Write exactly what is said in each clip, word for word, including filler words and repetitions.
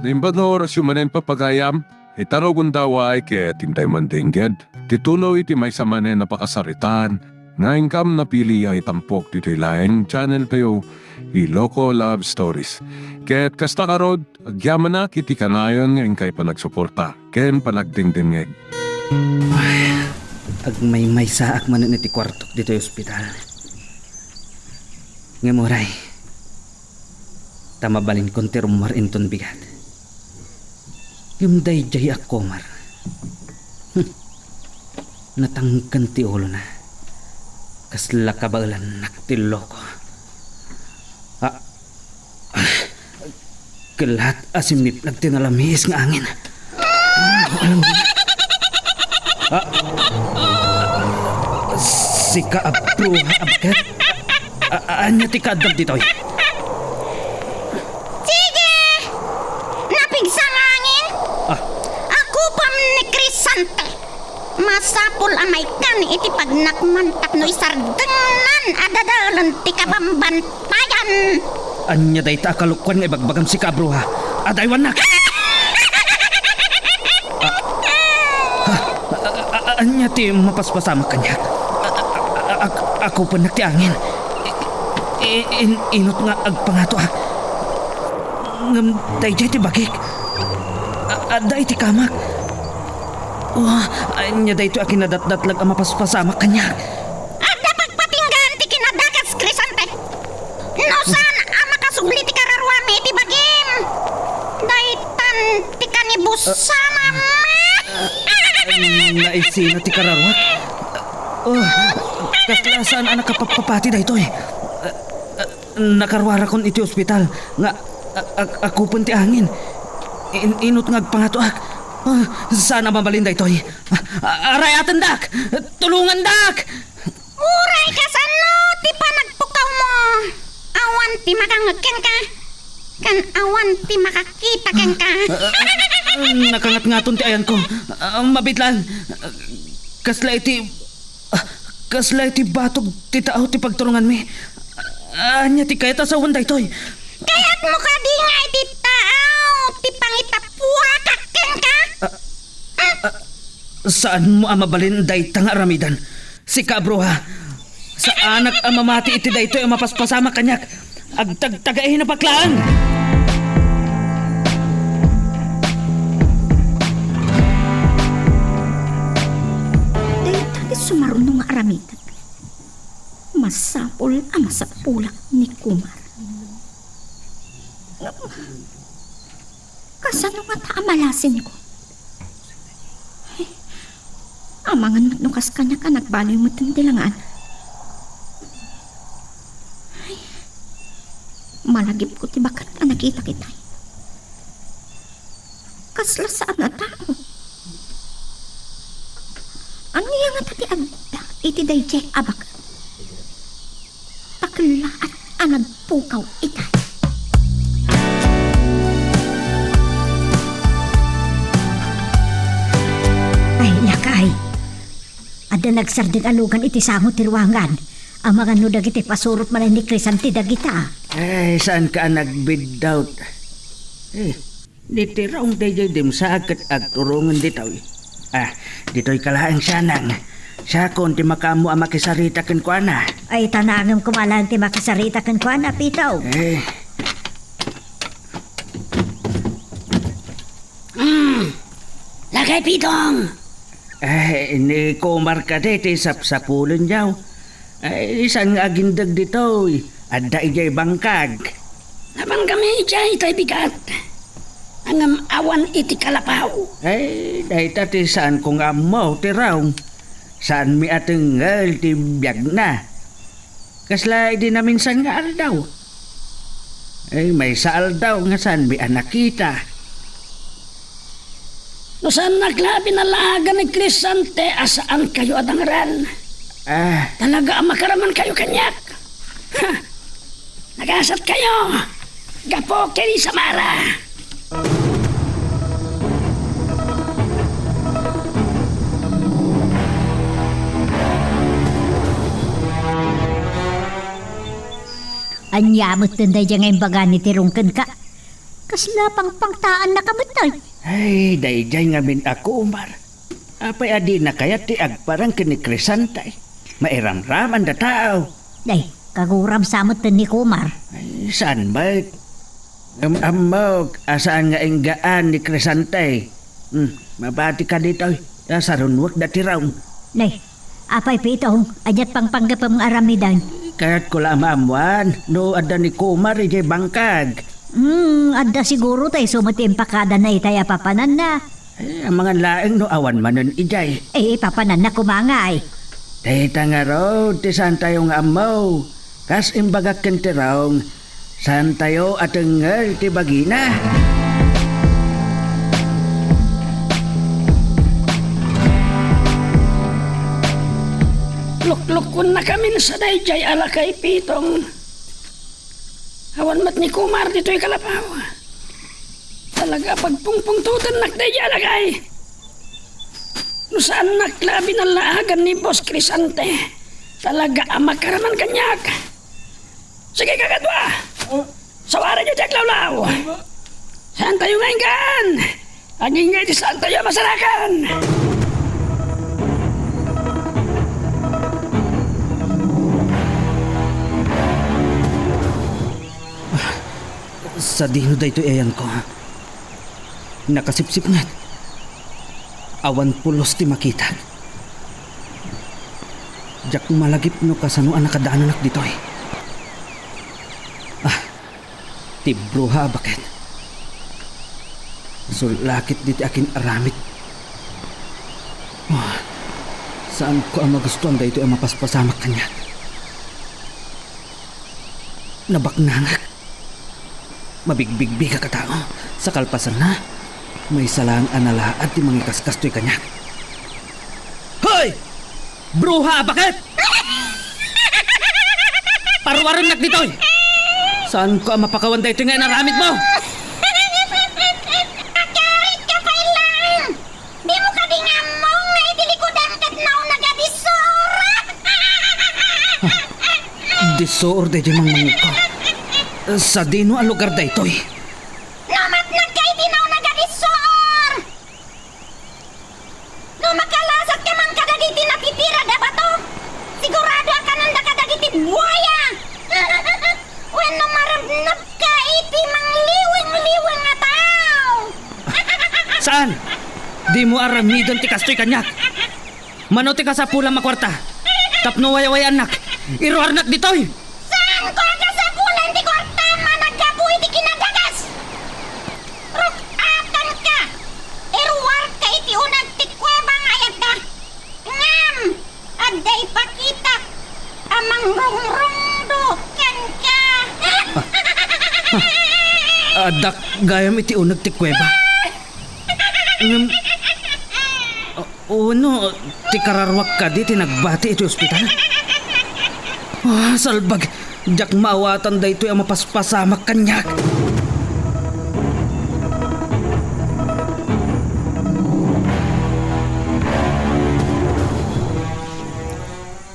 Imbag nga orasyo manen, papagayam, ita no gundaway ket intay mandengged ti tuloy ti maysa manen a pakasaritaan nga inkam napili a itampok ditoy laeng channel tayo, Iloko Love Stories. Ket kasta ngarud, agyamanak iti kanayon nga inkay panagsuporta ken panagdengdengngeg. Ay, agmaymaysaak manen iti kuartok ditoy ospital. Ngem uray, ta mabalinkon ti rummuar inton bigat. Ngem daydiay a Kumar. Hmm. Natangken ti ulona. Kasla kabaelannak ti loko. Ah, ah, kellat a simmiplag ti nalamiis nga angin. Ah, alam mo. Ah, sika a bruha a baket. A-, a-, ania ti kaaddak ditoy? Sige! Napigsa nga angin? Ah. Akupem ni Crisante. Masapul a maikkan iti pagnakman tapno isardengnan a dadaelen ti kabambantayan. Ania dayta a kalokuan nga ibagbagam, sika a bruha? Adaywannak! Ah, ah, ah, ah, ania ti mapaspasamak kaniak? Ah, ah, ah, ah, ak-, akupennak ti angin. I-, i-, in-, inut nga agpangatoak. Ngem daydiay ti bagik. A-, adda iti kamak. Oh, ania daytoy a kinadatdatlag a mapaspasamak kaniak? Adda pagpatinggaan ti kinadakes, Crisante. No saan a makasubli ti kararuami iti bagim, daytan ti kanibussanam. Naisino ti kararuak? Oh, kasla saan a nakapappapati daytoy. Nakaruarakon iti ospital nga a-, a-, akupen ti angin. In-, inut nga agpangatoak. Ah, saan a mabalin daytoy. Ah, arayatendak! Tulongandak! Uray kasano ti panagpukawmo? Awan ti makangngeg kenka, ken awan ti makakita kenka. Ah, ah, ah, nakangatngaton ti ayanko. Ah, mabitlan. Kasla iti, ah, kasla iti batog ti tao ti pagturunganmi. Ania ti kayat a sawen daytoy? Kayatmo kadi nga iti tao ti pangitapuakak kenka? Ah, ah, saanmo a mabalin dayta nga aramiden. Sika a bruha, saanak a mamati iti daytoy a mapaspasamak kaniak. Agtagtagainabak laeng! Dayta ti sumarno nga aramidek. Masapul a masapulak ni Kumar. Ngem, kasano ngata a malasinko? Ay, amangan met no kas kaniak a nagbaloy metten ti langaan. Ay, malagipko ti baket a nakitak itay. Kasla saan a tao. Ania ngata ti adda iti daydiay a baket? Pakellaat a nagpukaw itay. Ay, lakay. Adda nagsardeng a lugan iti sango ti ruangan. Amangan no dagiti pasurot manen ni Crisante dagita. Ay, saanka a nagbiddut? Eh, ni Tirong daydiay dimsaag ket agturongen ditoy. Ah, ditoyka laeng, Sanang. Siakon ti makaammo a makisarita kenkuana. Ay, ta nangem koma laeng ti makisarita kenkuana, Pitong. Eh. Mm. Lakay, Pitong. Eh, ni Kumar kadi ti sapsapulenyo. Ay, saan nga agindeg ditoy? Adda idiay bangkag. Nabangkami idiay tay bigat. Ngem awan iti kalapaw. Ay, dayta ti saanko nga ammo, Tirong. Saanmi a tengngel ti biagna. Kasla idi naminsan nga aldaw. Ay, maysa aldaw nga saanmi a nakita. No saannak la a binallaagan ni Crisante a saankayo a dangran, ah, talaga a makaramankayo kaniak. Ha! Nagasatkayo! Gapu ken ni Samara! Ania metten daydiay nga imbaga ni Tirong kenka? Kasla pangpangtaannaka met, ay. Ay, daydiay ngamin a Kumar. Apay a dina kayat ti agparang ken ni Crisante? Mairamraman da tao. Ay, kaguram sa met ni Kumar. Ay, saan met? Ngem ammok a saan nga inggaan ni Crisante. Hmm, mabatika ditoy. Ta sarunuek da ti raom. Nay, apay Pitong, aniat pangpanggepem nga aramiden? Kayatko la a maammuan no adda ni Kumar idiay bangkag. Hmm, adda siguro ta isu met ti impakadana itay a papananna. Eh, amangan laeng no awan manen idiay. Eh, ipapananna koma ngay. Dayta ngarud ti saantayo nga ammo. Kas imbagak ken ti raom, saantayo a tengngel ti bagina. Luklukonnakamin sa daydiay a lakay Pitong. Awan met ni Kumar ditoy kalapaw. Talaga a pagpungpungtotennak daydiay a lakay. No saannak la a binallaagan ni Boss Crisante, talaga a makaraman kaniak. Sige, kakadua! Oh. Sawaranyo ti aglawlaw! Saantayo nga inggaan! Agingga iti saantayo a masarakan! Sadino daytoy ayanko? Nakasipsipnget. Awan pulos ti makitak. Diak malagip no kasano a nakadananak ditoy. Ah, ti bruha a baket. Sulakit diti akin-aramid. Ah, saanko a magustuan daytoy a mapaspasamak kaniak. Nabaknangak. Mabigbigbigak a tao. Sa kalpasanna, maysa laeng a nalaad ti mangikaskas toy kaniak. Hoy! Bruha a baket! Paruarennak ditoy! Saanko a mapakawan daytoy nga inaramidmo? Agaritka pay laeng! Dimo kadi nga ammom nga iti likudan ket naunag a disor? Disor daydiay mangmangugko. Sadino a lugar daytoy? Namatnagka iti naunag a disor! No makalasatka man kadagiti natitirad a bato, sigurado a kananda kadagiti buaya! Wenno marabnabka iti mangliwingliwing a tao! Saan? Dimo aramiden ti kastoy kaniak. Mano ti kasapulam a kuarta? Tapno wayawayaannak, iruarnak ditoy! Saanko a kasapulan ti kuartam a naggapu iti kinadakes? Ruk-atanka! Iruarka iti uneg ti kueba nga ayatda. Ngem, adda ipakitak a mangrungrungdo kenka. Ah, ah, addak gayam iti uneg ti kueba. Ngem, ah, wenno, ti kararuak kadi ti nagbati iti ospital? Ah, salbag! Diak maawatan daytoy a mapaspasamak kaniak.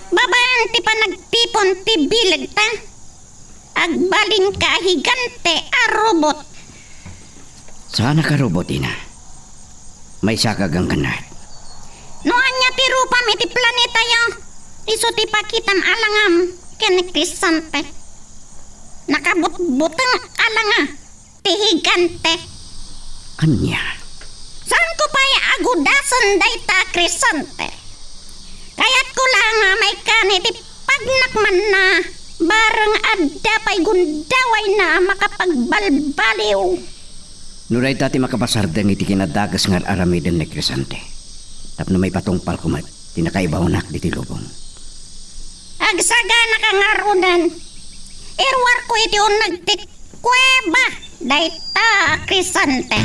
Babaen ti panagtipon ti bilegta, agbalinka a higante a robot. Saanak a robot, ina. Maysaka gangganat. No ania ti rupam iti planetayo, isu ti pakitam a langam ken ni Crisante. Nakabutbuteng a langa ti higante. Ania? Saanko pay a gudasen dayta a Crisante. Kayatko la nga maikkan iti pagnakmanna, bareng adda pay gundawayna a makapagbalbaliw. No dayta ti makapasardeng iti kinadakes nga ar-aramiden ni Crisante, tapno maipatungpalko met ti nakaibawnak ditoy lubong. Agsaganaka ngaruden. Iruarko iti uneg ti kueba dayta a Crisante.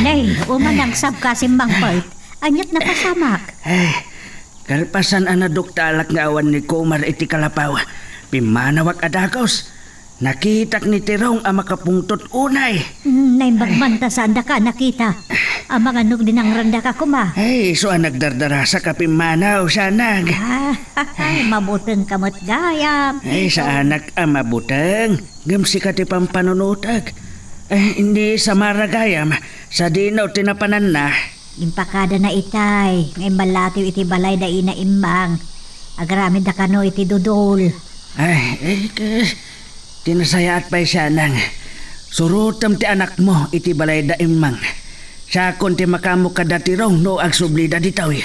Nay, umanangsabka, Simmangpet. Aniat napasamak? Eh, kalpasan a naduktalak nga awan ni Kumar iti kalapaw, pimmanawak a dagus. Nakitak ni Tirong a makapungtot unay. Mm, naimbag man ta saan daka nakita. Amangan no dinangrandaka koma. Ay, isu a nagdardarasa ka pimmanaw, sianag. Ah, ay, mabuteng ka met gayam. Ay, saanak a mabuteng. Ngem sika ti pampanunotek. Ay, ni Samara gayam, sadino ti napananna? Impakadana itay, nga imballatiw iti balay da ina Immang. Agraramidda kano iti dudol. Ay, eh, ke-, ti nasayaat pay sianang. Surotem ti anakmo iti balay da Immang. Siakon ti makaammo kada Tirong no agsublida ditoy.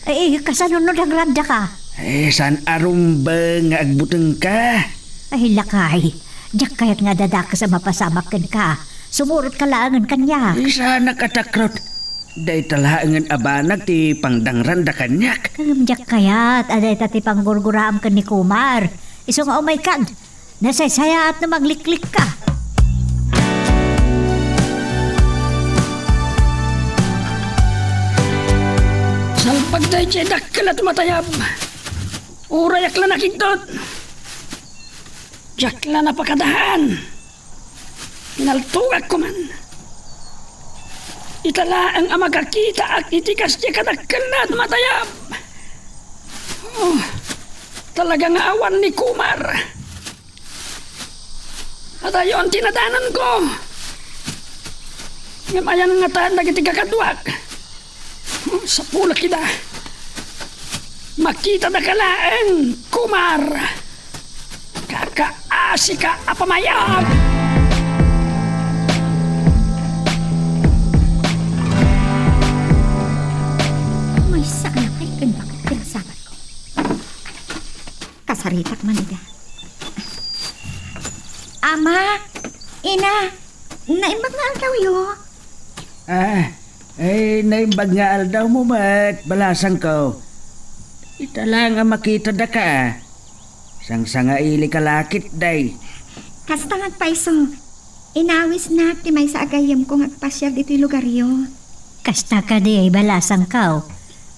Ay, kasano no dangrandaka? Eh, saan a rumbeng nga agbutengka? Ay, lakay. Diak kayat nga adadakes a mapasamak kenka. Sumurotka laengen kaniak. Eh, saanak a takrot. Dayta laengen a banag ti pangdangranda kaniak. Ngem diak kayat a dayta ti panggurguraam ken ni Kumar. Isu nga umaykan. Nasaysayaat no mangliklikka. Salbag daydiay dakkel a tumatayab. Urayak la nakigtot. Diak la napakadaan. Pinaltogak koman. Ita laeng a makakitaak iti kasdiay kadakkel a tumatayab. Oh, talaga nga awan ni Kumar. Adayon ti nadanonko. Ngem ayan ngata dagiti kakaduak? Sapulak ida. Makitada ka laeng, Kumar. Kakaasika a pamayag. Maysa a nakay ken bakit pinasabat ko. Kasaritak man ida. Ama, ina, naimbag nga aldawyo? Ah, ay, naimbag nga aldawmo met, balasangko. Ita laeng a makitada ka. Sangsangaili ka la ketdi. Kasta nga agpayso. Inawisnak ti maysa a gayyemko nga agpasiar ditoy lugaryo. Kasta kadi, balasangko.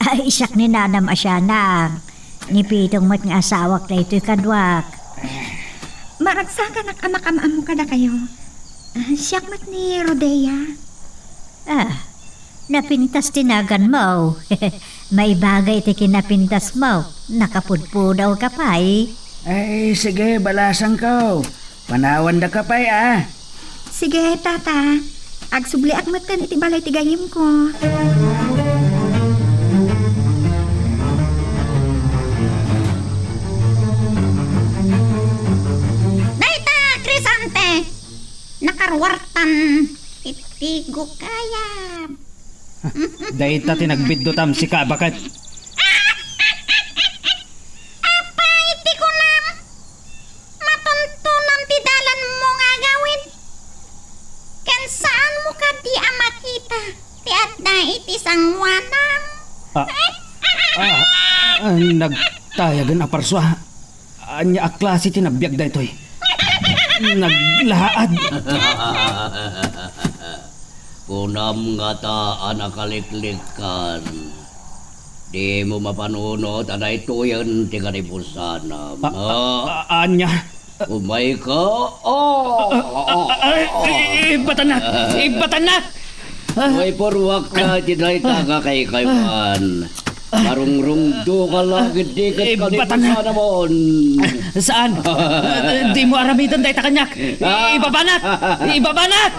Ay, siak ni nanam a sianang. Ni Pitong met nga asawak daytoy kaduak. Maragsakanak a makaammo kadakayo. Ah, siak met ni Rodea. Ah, napintas ti naganmo. Maibagay ti kinapintasmo. Nakapudpudawka pay. Ay, sige, balasangko. Panawandaka pay, a. Sige, tata. Agsubliak metten iti balay ti gayyemko. Dayta, Crisante. Nakaruartan iti gukayam. Dayta ti nagbiddutam, sika a baket. Apay ti kunam? Matuntunan ti dalanmo nga agawid. Ken saanmo kadi a makita ti adda iti sangoanam? Ah, ah, ah, nagtayagen a parsua. Ania a klase ti nabiag daytoy? Naglaad. Kunam ngata a nakaliklikkan. Dimo mapanunot a daytoyen ti karibusanam. A-, a-, a-, ania? Umayka. Oh, oh, oh, oh. Ay, i-, ibatanak! Ibatanak! Way purwak ka ti dayta nga kaykaywan. Marungrungdo ka la, ket di ket kanibusanamon. Saan? Dimo aramiden dayta kaniak. Ah. Ibabanak! Ibabanak!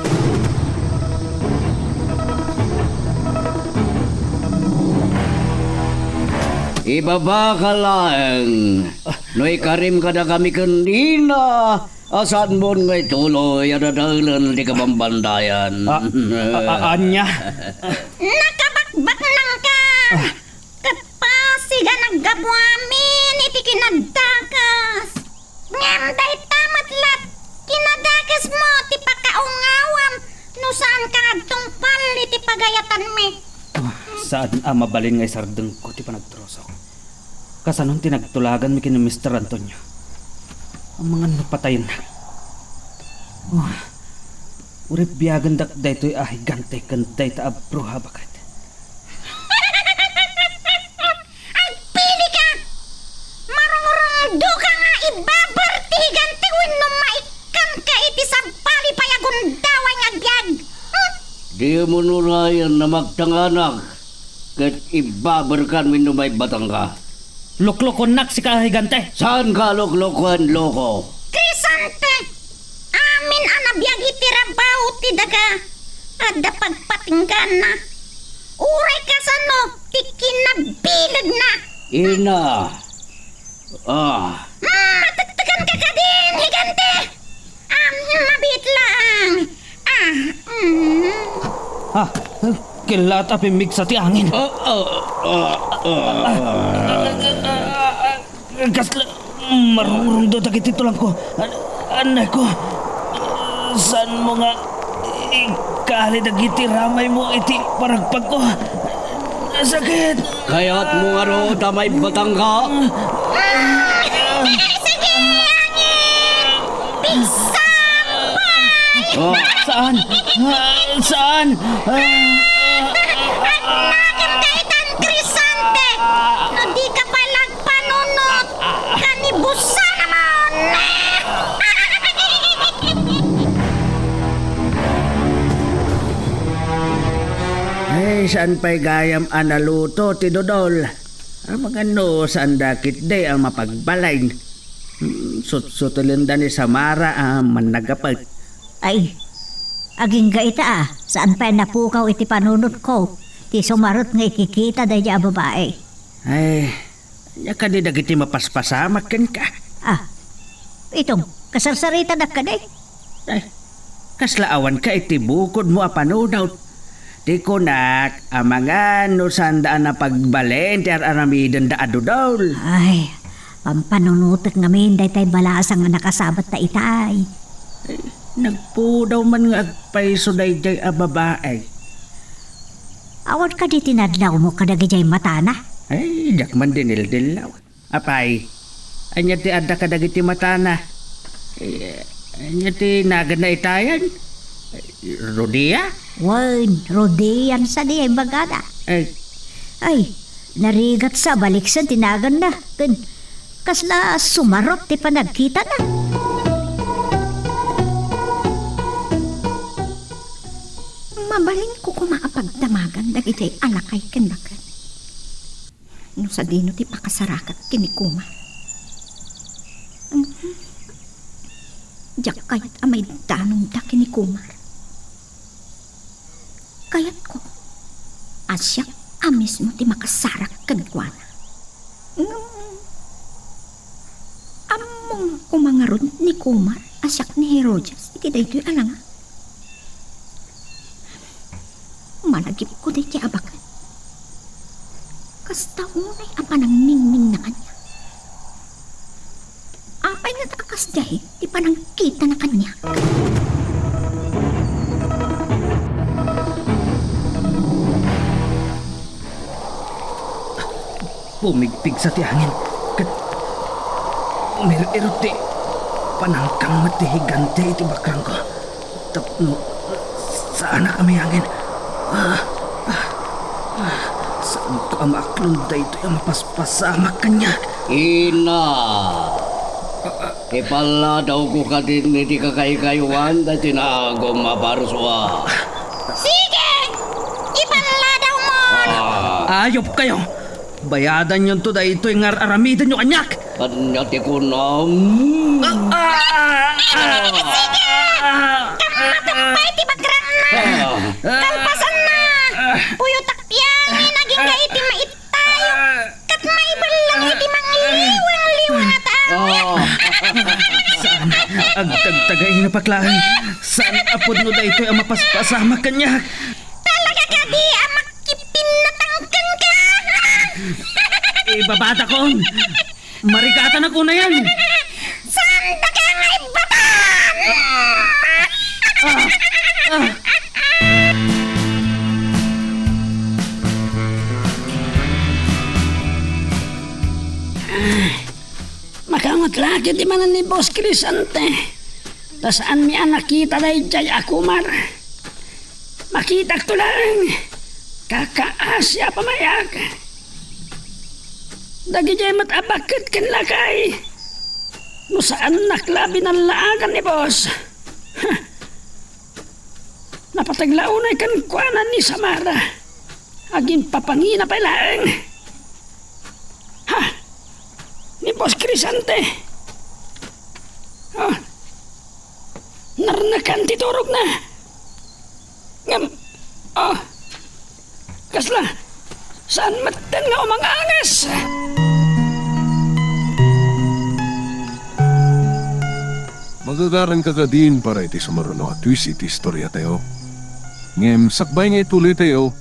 Ibaba ka laeng. No ikarim kadakami ken ina, a saanmon nga ituloy a dadaelen ti kabambandayan. A-, a-, a-, ania? Nakabakbaknangka! Ah. Ket pasig a naggapu amin iti kinadakes. Ngem dayta met la kinadakesmo ti pakaungawam no saanka nga agtungpal iti pagayatanmi. Ah, saan a mabalin nga isardengko ti panagturosok. Kasanon ti nagtulaganmi ken ni Mister Antonio? Amangan no patayennak. Oh, uray biagendak daytoy a higante ken dayta a bruha, baket. Agpilika! Marungrungdoka nga ibabar ti higante wenno maikkan Dimo urayen a magtanganak ket ibaberkan wenno maibbatangka. Luklukonnak sika, Higante. Saanka a lukloken, loko. Crisante, amin a nabiag iti rabaw ti daga, adda pagpatinggaanna. Uray kasano ti kinabilegna. Ina. Ah. Mm, matektekanka kadin, Higante. Ah, mabiit laang. Ah, mm. Ah, kellaat a pimmigsa ti angin. Ah, ah, ah, ah, ah. Kasla, marurungdo dagiti tulangko. An-, anayko. Saanmo nga ikali dagiti ramaymo iti paragpagko. Sakit. Kayatmo ngarud a maibbatangka? Ah! Sige, angin! Pigsam pay! Oh. Saan? Ah, saan? Ah, ah, ah, ah. Annakem daytan, Crisante! No dika pay agpanunot, kanibusanamon! Ay, saan pay gayam a naluto ti Dodol? Amangan no saanda ketdi a mapagbalin. Hmm, sutsutelenda ni Samara a mannagapet. Ay, agingga ita a, saan pay a napukaw iti panunotko ti sumarot nga ikikita daydiay a babai. Ay, ania kadi dagiti mapaspasamak kenka? Ah, Itong, kasarsaritana kadi? Ay, kasla awanka iti bukodmo a panunot. Ti kunak, amangan no saanda a napagbalin ti ar-aramidenda a Dodol. Ay, pampanunotek ngamin daytay balasang a nakasabatta itay. Ay, nagpudaw man nga agpayso daydiay a babai. Awan kadi ti nadlawmo kadagijay matana? Ay, diak man dinildillaw. Apay, ania ti adda kadagiti matana? Eh, ania ti naganna itayen? Rodia? Wen, Rodean sa diay bagada. Ay. Ay, narigat sa baliksen ti naganna. Ken kasla sumarot ti panagkitana. Mabalinko koma a pagdamagan dagiti a lakay ken baket. No sadino ti pakasarakak ken ni Kumar. Mhm. Diak kayat a maidanumda ken ni Kumar. Kayatko a siak a mismo ti makasarak kenkuana. Ngem, ammom koma ngarud ni Kumar a siak ni Herodias iti daytoy a langa. Malagipko daytoy a baket. Kasta unay a panangningngina kaniak. Apay ngata a kasdiay ti panangkitana kaniak? Pumigpigsa ti angin ket umir-irot ti panangkangmet ti higante iti bakrangko. Tapno saanak a mayangin. Ah, ah, ah, saanko a maaklon daytoy a mapaspasamak kaniak? Ina! Ipalladawko kadin iti kakaykaywan daytoy naagum a barso a. Sige! Ipalladawmon! Ah. Ayupkayo! Bayadanyonto daytoy nga ar-aramidenyo kaniak! Ania ti kunam? Ah, ah, ah, ah, ah. Sige! Kammatem pay ti bakrangna! Ah. Kalpasanna! Puyotak ti angin agingga iti maittayo ket maiballang iti mangliwanglingat a awit. Ah. Saan, agtagtagayna pay laeng. Saan a pudno daytoy a mapaspasamak kaniak. Talaga kadi a makipinnatang kenka? Ibabatakon! Marigatanak unayen! Saandaka nga ibbatan! Ah! Ah! Makaunget la ketdi manen ni Boss Crisante. Ta saanmi a nakita daydiay a Kumar. Makitakto laeng. Kakaasi a pamayak. Dagidiay met a baket ken lakay. No saannak la binallaagan ni Boss. Huh. Napateg la unay kenkuana ni Samara. Aginpapangina pay laeng. Ha? Ni Boss Crisante. Oh. Narnakan ti turogna. Ngem, oh. Kasla, saan metten nga umang-anges? Magagaranka kadin para iti sumaruno a twist iti istoriatayo. Ngem sakbay nga ituloytayo,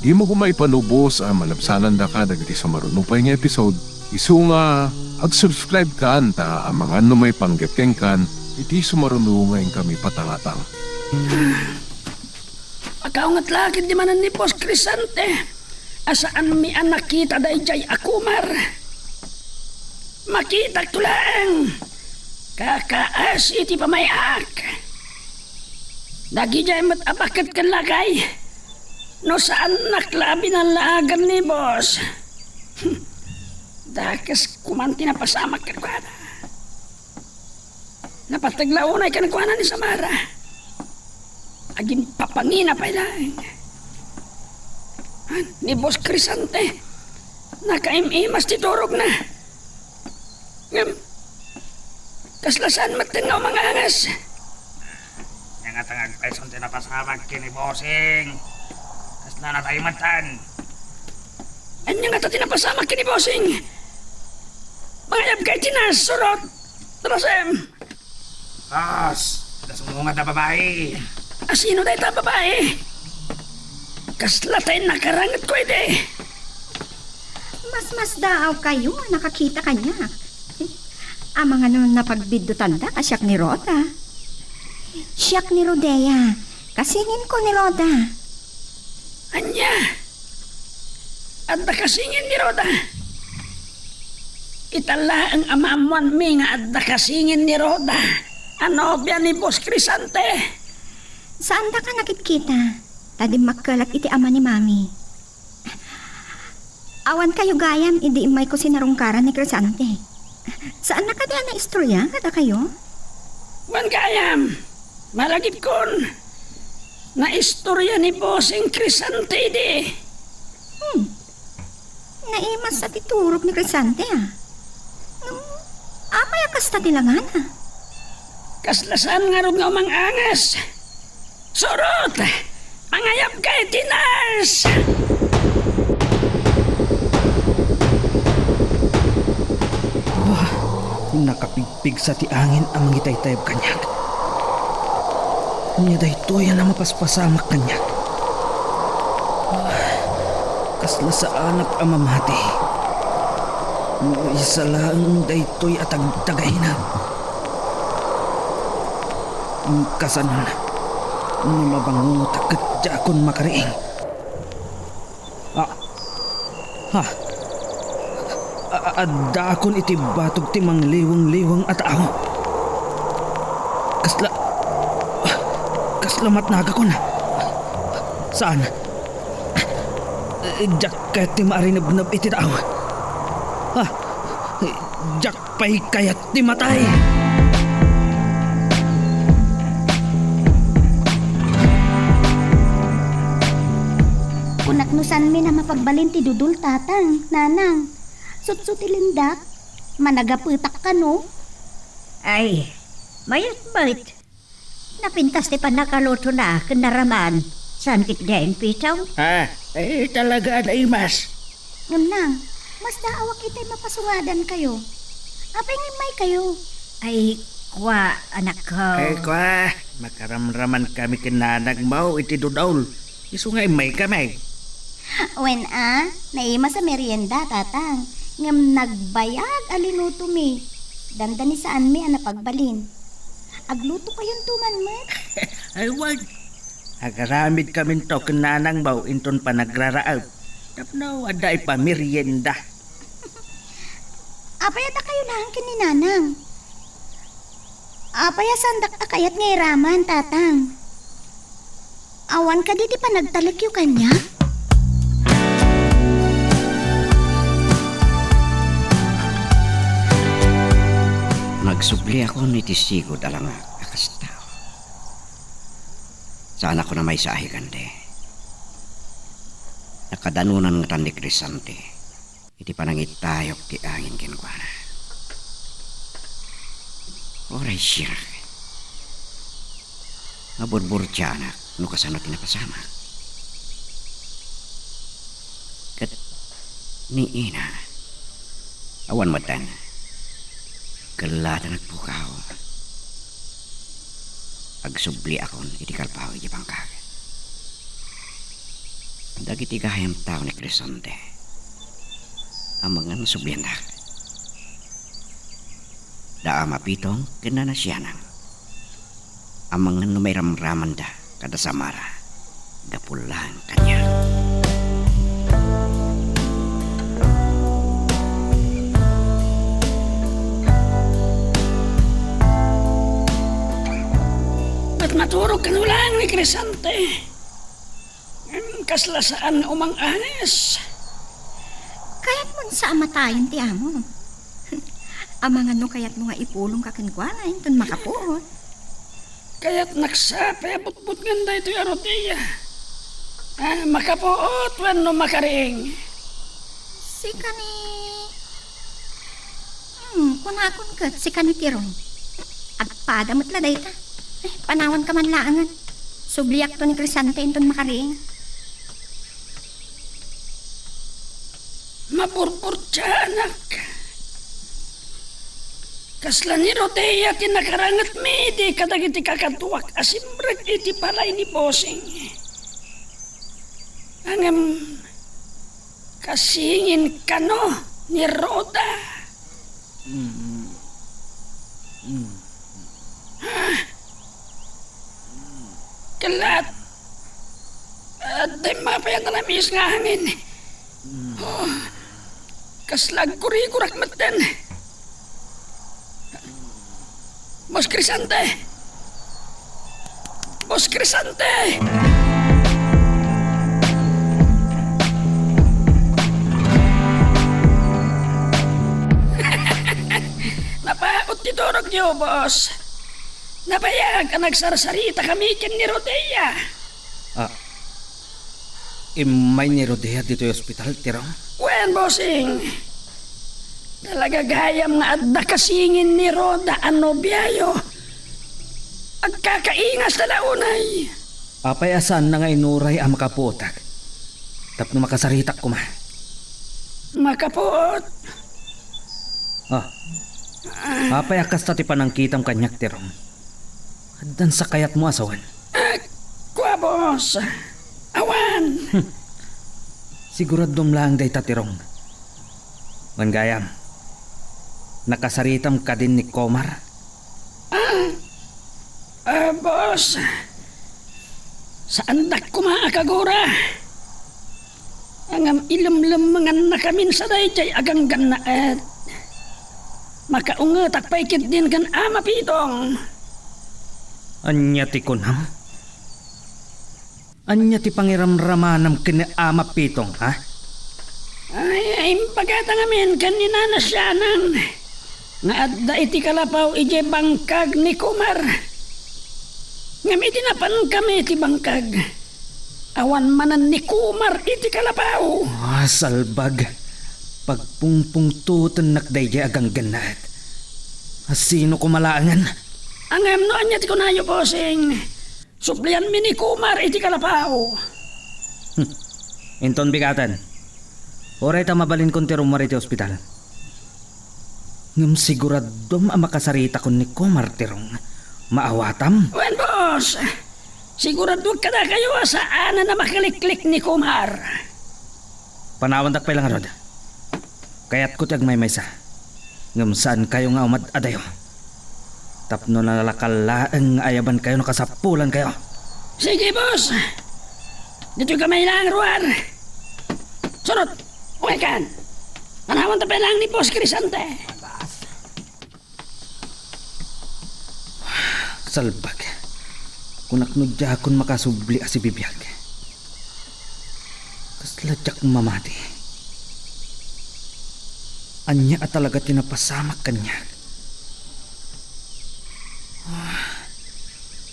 dimo koma ipanubos a malabsanandaka dagiti sumaruno pay nga episode, isu nga ag-subscribe-kan ta amangan no maipanggep kenkan iti sumaruno nga inkami patangatang. Makaunget la ketdi manen ni Boss Crisante a saanmi a nakita daydiay a kumar. Makitakto laeng kakaasi iti pamay-ak. Dagidiay met a baket ken lakay no saannak la a binallaagan ni Boss. Dakes koman ti napasamak kenkuana. Napateg la unay kenkuana ni Samara. Aginpapangina pay laeng. Ni Boss Crisante, nakaim-imas ti turogna. Ngem, kasla saan metten nga umang-anges. Ania ngata nga agpayson ti napasamak ken ni Bossing? Kasla natay metten. Ania ngata ti napasamak ken ni Bossing? Mangayabka iti nas, surot! Trasem! Boss, adda sumungad a babai. A sino dayta a babai? Kasla tay nakarangetko idi. Masmasdaawkayo a nakakita kaniak. Amangan no napagbiddutandak a siak ni Rhoda. Siak ni Rodea. Kasinginko ni Rhoda. Ania? Adda kasingin ni Rhoda? Ita laeng a maammoanmi nga adda kasingin ni Rhoda a nobia ni Boss Crisante. Saandaka nakitkita, ta dimmakkelak iti ama ni Mami. Awankayo gayam idi immayko sinarungkaran ni Crisante. Saanna kadi a naistorya kadakayo? Wen gayam, malagipkon, naistorya ni Bossing Crisante idi. Hmm. Naimas a ti turog ni Crisante, a. Ngem, apay a kasta ti langana? Kasla saan ngarud nga umang-anges. Surot! Mangayabka iti nas! Ah, nakapigpigsa ti angin a mangitaytayab kaniak. Ania daytoy a mapaspasamak kaniak? Ah, kasla saanak a mamati. No isa laeng daytoy a tagtagayna. Kasanon, no mabangotak ket diakon makariing. Ah. Ha. A-, a-, addaakon iti batog ti mangliweng-liweng a tao. Kasla, kasla matnagakon. Saan? Diak kayat ti maarinebneb iti tao. Ha. Diak pay kayat ti matay. Kunak no saanmi a mapagbalin ti dudul, tatang, nanang. Sutsuti lendak. Managapetak kano? Ay, mayat met. Napintas ti pannakalutona ken naraman. Saan ketdi a impitaw? Ah, eh, talaga a naimas. Ngem nang, masdaawak itay mapasungadankayo. Apay nga immaykayo? Ay, kua, anakko. Ay, kua, makaramramankami ken nanangmo iti dudul. Isu nga immaykami. Wen a, naimas a merienda, tatang. Ngem nagbayag a linutomi. Dandani saanmi a napagbalin. Aglutokayonto man met. Ay, wen. Agaramidkaminto ken nanangmo inton panagraraep tapno adda ipamerienda. Apay a dakayo laeng ken ni nanang? Apay a saandak a kayat nga iraman, tatang? Awan kadi ti panagtalekyo kaniak? Nagsubliakon iti sigud a langak a kasta. Saan a kuna maysa a higante. Nakadanunan ngatan ni Crescente iti panangittayok ti angin kenkuana. Uray siak, maburburtianak no kasano ti napasamak. Ket ni Ina, awan metten. Kella ta nagpukaw. Agsubliakon iti kalpaw iti bangkag. Dagiti gayam tao ni Crescente, amangan subliandak. Da Ama Pitong ken Nana Sianang, amangan no mairamramanda kada Samara gapu laeng kaniak. Ket maturog kano laeng ni Crescente. Ngem kasla saan nga umang-anes. Kayatmon sa a matayen ti amo. Amangan no kayatmo nga ipulongka kenkuana inton makapuot. Kayatnak sa a pabutbutngen daytoy a rodea. Ah, makapuot wenno makariing? Sika ni Hmm, kunakon ket sika ni Tirong. Agpada met la dayta. Eh, panawanka man laengen. Subliakto ni Crescente inton makariing. Maburburtianak. Kasla ni Rodea ti nakarangetmi idi kadagiti kakaduak a simrek iti balay ni Bossing. Ngem kasingin kano ni Rhoda? Mm. Mm. Kellat. Adda mapay a nalamis nga hangin. Mm. Oh, kasla agkurikurak metten. Boss Crescente! Boss Crescente! Napaut ti turogyo, boss. Nabayag a nagsarsaritakami ken ni Rodea. Ah, immay ni Rodea ditoy ospital, Tirong? Wen, bossing. Talaga gayam nga adda kasingin ni Rhoda a nobiayo. Agkakaingasta la unay. Apay a saanna nga inuray a makapuotak tapno makasaritak koma? Makapuot? Ah. Apay a kasta ti panangkitam kaniak, Tirong? Addan sa kayatmo a sawen? Ah, kua, boss. Awan. Hmm. Siguradom laeng dayta, Tirong. Wen gayam, nakasaritam kadin ni Komar? Ah, ah, boss. Saandak koma a kagura. Ngem ilemlemmengannakamin sa daydiay a ganggannaet. Makaungetak pay ketdin ken Ama Pitong. Ania ti kunam? Ania ti pangiramramanam ken ni Ama Pitong, ha? Ay, imbagata ngamin ken ni Nana Sianang nga adda iti kalapaw idiay bangkag ni Kumar. Ngem idi napankami iti bangkag, awan manen ni Kumar iti kalapaw. Ah, salbag. Pagpungpungtotennak daydiay a ganggannaet. A sino koma laengen? Ngem no ania ti kunayo, bossing? Sublianmi ni Kumar iti kalapaw. Hmm. Inton bigaten, uray ta mabalinkon ti rummuar iti ospital. Ngem siguradom a makasaritakon ni Kumar, Tirong. Maawatam? Wen, boss. Siguradoak kadakayo a saanen a makaliklik ni Kumar. Panawandak pay la ngarud. Kayatko ti agmaymaysa. Ngem saankayo nga umad-adayo. Tapno nalakal laeng nga ayabankayo no kasapulankayo. Sige, boss. Ditoy kami laeng ruar. Surot, umaykan. Panawanta pay laeng ni Boss Crescente. Salbag. Kunak no diakon makasubli a sibibiag. Kasla diak mamati. Ania a talaga ti napasamak kaniak? Ah,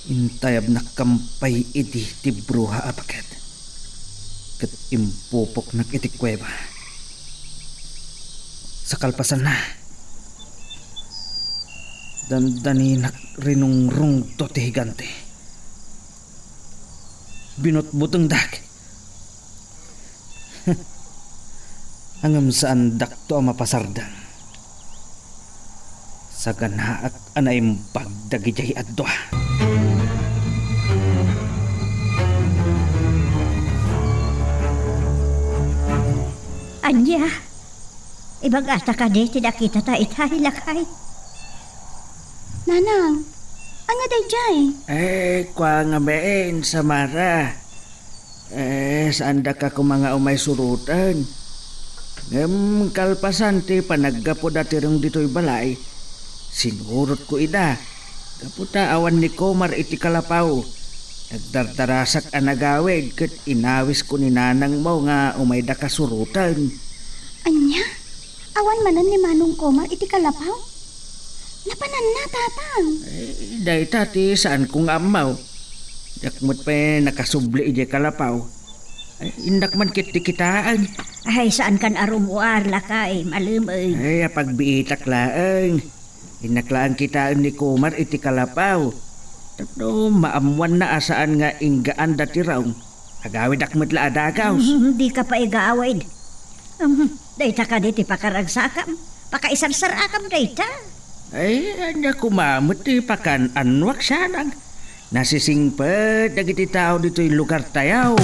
Intayabnak kampay idi ti bruha a paket, ket impupoknak iti kuweba. Sa kalpasanna, dandaninak rinungrungto ti higante. Binutbutengdak. Ngem saandakto a mapasardeng. Saganaak a naimbag dagidiay a dua. Ania? Ibagata kadi ti nakitata itay, lakay? Nanang, ania daydiay? Eh, kua ngamin, Samara. Eh, saandaka koma nga umay suroten. Ngem kalpasan ti panaggapuda ti Rong ditoy balay, sinurotko ida. Gapu ta awan ni Komar iti kalapaw, nagdardarasak a nagawid ket inawisko ni nanangmo nga umayda kasuroten. Ania? Awan manen ni Manong Komar iti kalapaw? Napananna, Tatang. Eh, dayta ti saanko nga ammo. Diak met pay nakasubli idiay kalapaw. Eh, innak man ket ti kitaen. Ay, saankan a rummuar, lakay, malem. Ay, apagbiitak laeng. Innak laeng kitaen ni Komar iti kalapaw. Tapno maammoanna a saan nga inggaanda ti Rong. Agawidak met la a dagaws. Mm, dika pay agawid. Mm, dayta kadi ti pakaragsakam. Pakaisarsarakam dayta. Ay, ania koma met ti pakaan-anoak sianang. Nasisingpet dagiti tao ditoy lugartayo.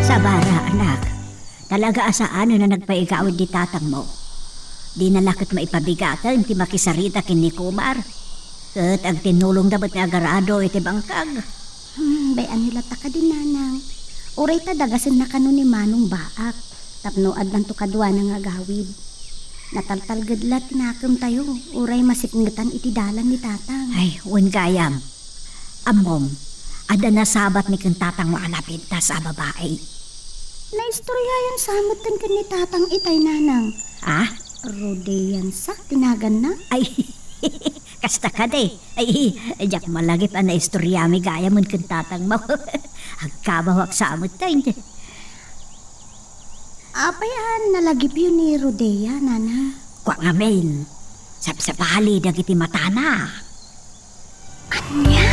Sabara, anak. Talaga a saanen a nagpaigawid ni tatangmo. Dina la ket maipabigaten ti makisarita ken ni Komar. Ket agtinnulongda met nga agarado iti bangkag. Hmm, bay-anyo latta kadi, Nanang. Uray ta dagasenna kano ni Manong Baak tapno addanto kaduana nga agawid. Nataltalged la ti nakemtayo, uray masipngetan iti dalan ni Tatang. Ay, wen gayam. Ammom, adda nasabat ni ken tatangmo a napintas a babai. Naistoryayan sa metten ken ni Tatang itay, Nanang. Ah? Rodean sa ti naganna? Ay, kasta kadi. Ay, diak malagip a naistoryami gayam ken tatangmo. Agkabawak sa metten. Apay a nalagipyo ni Rodea, Nanang? Kua ngamin, sapsapali dagiti matana. Ania?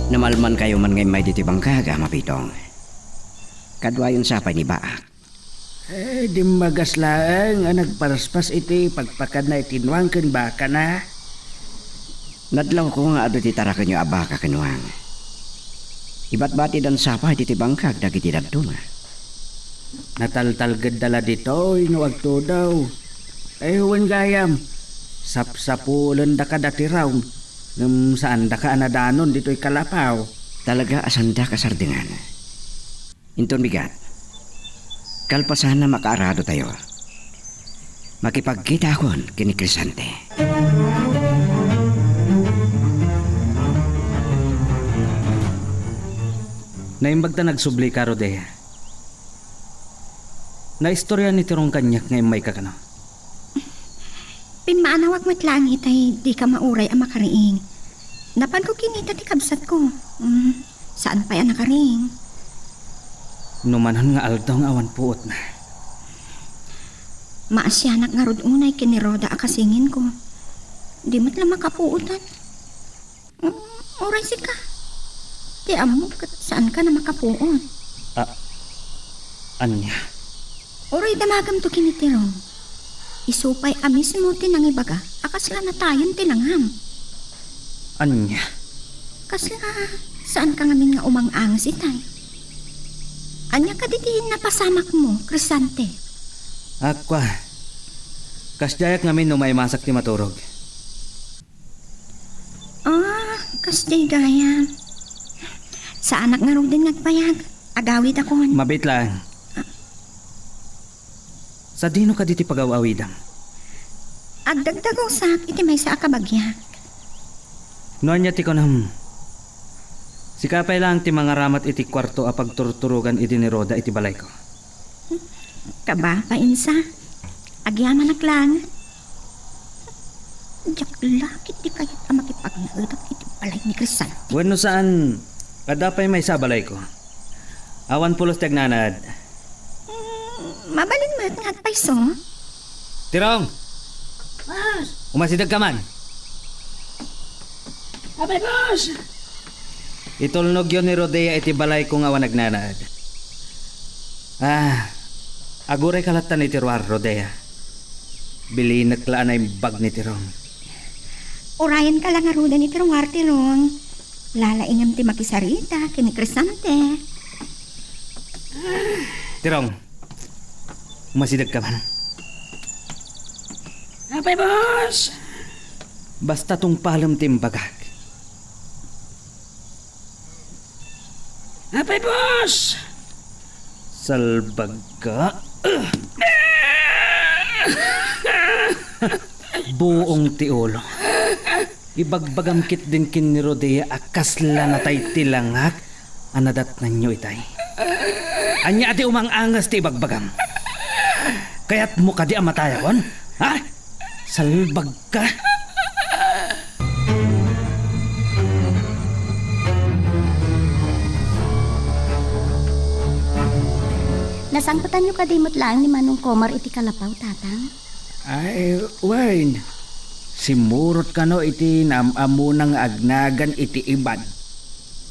Namalmankayo man nga immay ditoy bangkag, Ama Pitong. Kaduayon sa pay ni Baak. Eh, dimmagas laeng a nagparaspas iti pagpakanna iti nuang ken bakana. Nadlawko nga adu ti tarakenyo a baka ken nuang. Ibatbatidan sa pay ditoy bangkag dagiti dadduma. Nataltalgedda la ditoy no agtudo. Eh, wen gayam, sapsapulenda kada ti Rong, ngem saandaka a nadanon ditoy kalapaw. Talaga a saandak a sardengan. Inton bigat, kalpasanna makaaradotayo. Makipagkitaakon ken ni Crescente. Naimbag ta nagsublika, Rodea. Naistorya ni Tirong kaniak nga immayka kano. Pimmaanawak met laeng itay dika mauray a makariing. Napanko kinita ti kabsatko. Mm, saan pay a nakariing. No manon nga aldaw nga awan puotna. Maasianak ngarud unay ken ni Roda a kasinginko. Di met la makapuotan. Mm, uray sika. Ti ammok ket saanka a makapuot. A-, ania? Uray damagamto ken ni Tirong. Isu pay a mismo ti nangibaga a kasla natayon ti langam. Ania? Kasla saanka ngamin nga umang-anges itay? Ania kadi ti napasamakmo, Crescente? Akua, kasdiayak ngamin no maimasak ti maturog. Ah, kasdi gayam. Saanak ngaruden nga agpayag. Agawidakon. Mabiit laeng. Sadino kadi ti pagaw-awidam? Agdagdagusak iti maysa a kabagiak. No ania ti kunam, Sika pay laeng ti mangaramat iti kuarto a pagturturogan idi ni Roda iti balayko. Kaba, painsa. Agyamanak laeng. Diak la ketdi kayat a makipagnaedak iti balay ni Crisante. Wenno saan, adda pay maysa a balayko. Awan pulos ti agnanaed. Mm, mabalin met nga agpayso. Tirong! Boss! Umasidegka man. Apay, boss! Itulnogyo ni Rodea iti balayko nga awan agnanaed. Ah, agurayka lattan iti ruar, Rodea. Bilinek la a naimbag ni Tirong. Urayenka la ngaruden iti ruar, Tirong. Lalaingem ti makisarita ken ni Crisante. Tirong, umasidegka man. Apay, boss? Basta tungpalem ti imbagak. Apay, boss? Salbagka. Buong ti ulo. Ibagbagam ketdin ken ni Rodea a kasla natay ti langak a nadatnanyo itay. Ania ti umang-anges ti ibagbagam? Kayatmo kadi a matayakon? Ha? Salbagka! Nasangpetanyo kadi met laeng ni Manong Komar iti kalapaw, Tatang? Ay, wen. Simmurot kano iti naam-amona nga agnagan iti iban.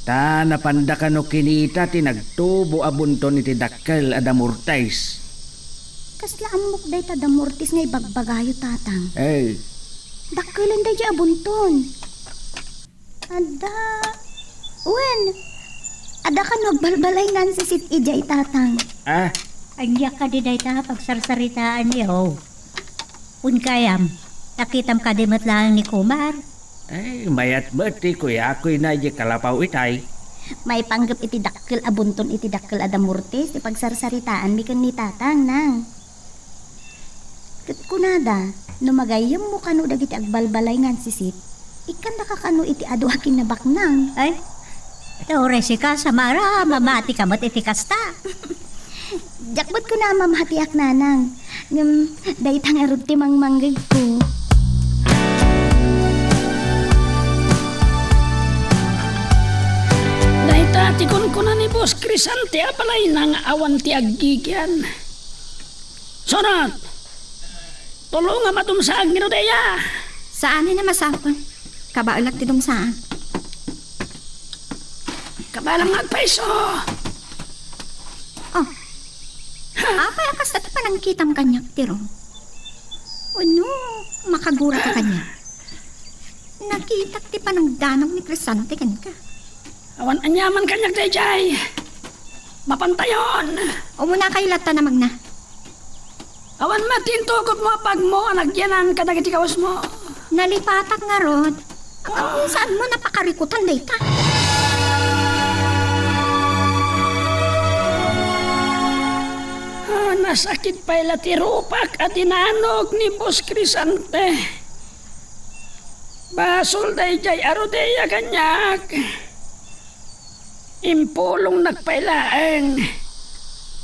Ta napanda kano kinita ti nagtubo a bunton iti dakkel a damortis. Kasla ammok dayta damortis nga ibagbagayo, Tatang. Ay. Dakkelen daydiay a bunton. Adda, wen, adda kano agbalbalay nga ansisit idiay, Tatang. Ah? Ania kadi dayta a pagsarsaritaanyo? Wen gayam, nakitam kadi met laeng ni Komar? Ay, mayat met ti kuyakoyna idiay kalapaw itay. Maipanggep iti dakkel a bunton iti dakkel a damortis ti pagsarsaritaanmi ken ni Tatang, Nang. Ket kunada, no magayyemmo kano dagiti agbalbalay nga ansisit, ikkandaka kano iti adu a kinnabaknang. Ay, uray sika, samara, mamati ka met iti kasta. Diak met kuna a mamatiak, Nanang. Ngem, dayta ngarud ti mangmanggegko. Dayta ti kunkuna ni Boss Crisante a balayna nga awan ti aggigian. Surot! Tulongam a dumsaag ni Rodea. Saanen a masapul. Kabaelak ti dumsaag. Kabaelam nga agpayso. Oh. Apay a kasta ti panangkitam kaniak, Tirong? Wenno, makagura ka kaniak? Nakitak ti panangdanag ni Crisante kenka. Awan aniaman kaniak daydiay. Mapantayon. Umunakayo latta a mangna. Awan met ti intugotmo a pagmo a nagyanan kadagiti kawesmo. Nalipatak ngarud. Apay, saanmo napakarikutan dayta? Ah, nasakit pay la ti rupak a tinanog ni Boss Crisante. Basol daydiay a Rodea kaniak. Impulongnak pay laeng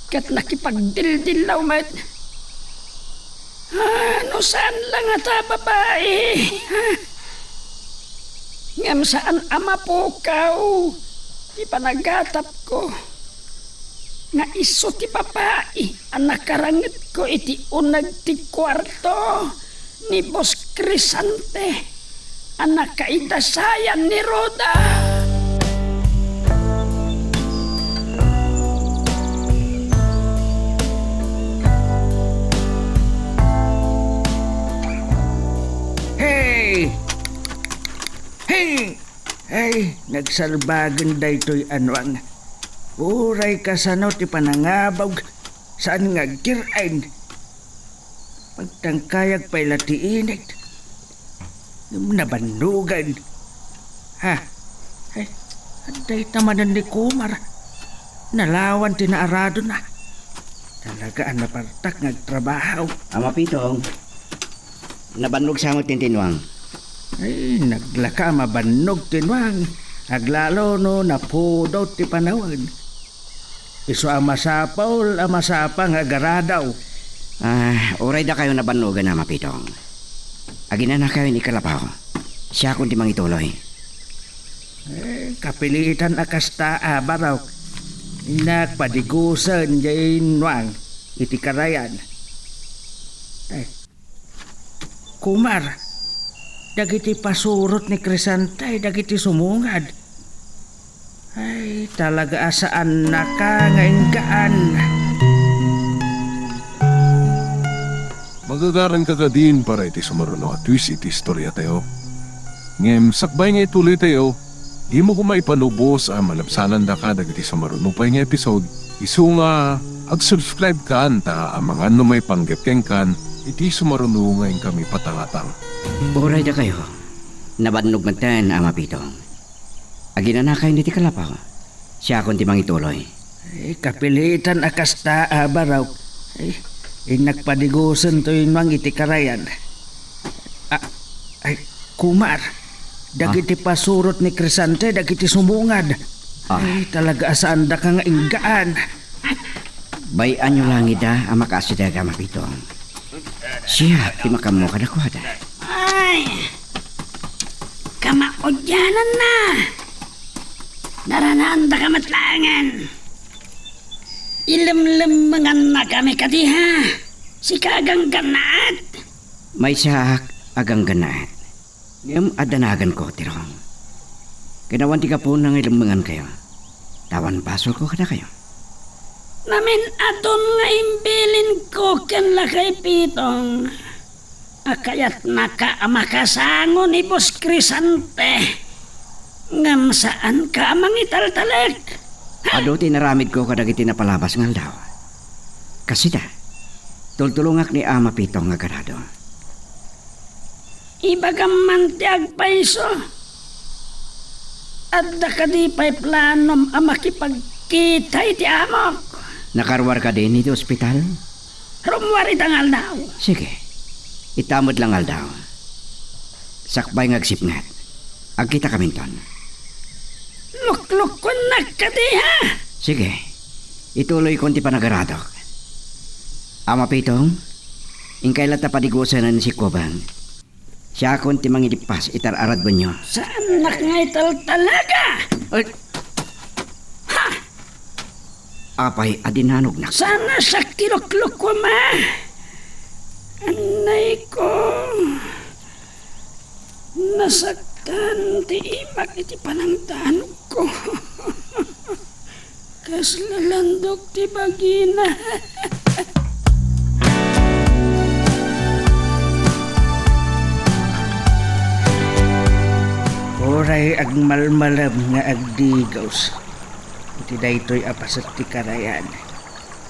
ket nakipagdildillaw met. Ah, no saan la ngata a babai, ha? Ngem saan a mapukaw ti panagatapko nga isu ti babai a nakarangetko iti uneg ti kuarto ni Boss Crisante a nakaidasayan ni Roda. Hey! Hey! Ay, nagsalbagen daytoy a nuang. Uray kasano ti panangabawg, saan nga agkir-en. Pagtangkayag pay la ti init. Ngem nabannogan. Ha? Ay, adda ita manen ni Kumar. Nalawan ti naaradonna. Talaga a napartak nga agtrabaho. Ama Pitong, nabannog sa met ti nuang. Ay, naglaka a mabannog ti nuang. Aglalo no napudot ti panawen. Isu a masapul a masapa nga agaradaw. Ah, uray dakayo nabannogan, Ama Pitong. Aginanakayo ni Kalapaw. Siakon ti mangituloy. Eh, kapilitan a kasta, a, Barok. Innak padigusen jay Nuang iti karayan. Eh, Kumar, dagiti pasurot ni Crisante dagiti sumungad. Ay, talaga a saannaka nga inggaan. Magagaranka kadin para iti sumaruno a twist iti istoriatayo. Ngem sakbay nga ituloytayo, dimo koma ipanubos a malabsanandaka dagiti sumaruno pay nga episode. Isu nga ag-subscribe kan ta amangan no maipanggep kenkan iti sumaruno nga inkami patangatang. Uray dakayo, nabannog metten, Ama Pitong. Aginanakayon iti Kalapaw. Siakon ti mangituloy. Ay, kapilitan a kasta, a, Barok. Ay, innak padigusen toy Nuang iti karayan. Ah, ay, Kumar, dagiti pasurot ni Crisante dagiti sumungad. Ah. Ay, talaga a saandaka nga inggaan. Bay-anyo langida a makaasideg, Ama Pitong. Siak ti makammo kadakuada. Ay, kamaudiananna. Naranaandaka met laengen. Ilemlemmengannakami kadi, ha? Sika a ganggannaet. Maysaak a ganggannaet. Ngem adda naganko, Tirong. Ken awan ti gapuna nga ilemmengankayo. Ta awan basolko kadakayo. Namin-adun nga imbilinko ken lakay Pitong a kayatnaka a makasango ni Boss Crisante, ngem saanka a mangitaltalek. Adu ti inaramidko kadagiti napalabas nga aldaw. Kasita, tultulongak ni Ama Pitong nga agarado. Ibagam man ti agpayso. Adda kadi pay planom a makipagkita iti amok? Nakaruar kadin iti ospital? Rummuar ita nga aldaw. Sige. Ita met la nga aldaw. Sakbay nga agsipnget, agkitakaminton. Luklukkuennak kadi, ha? Sige. Ituloykon ti panagaradok. Ama Pitong, inkay latta padigusanen ni Sikubang. Siakon ti mangidippas iti ar-aradbenyo. Saannak nga italtalek, a? Ay! Ha! Apay a dinanognak? Saan a sakkiluklukkuem, a? Annayko, nasaktan ti imak iti panangdanogko. Kasla landok ti bagina. Uray agmalmalem nga agdigos iti daytoy a paset ti karayan,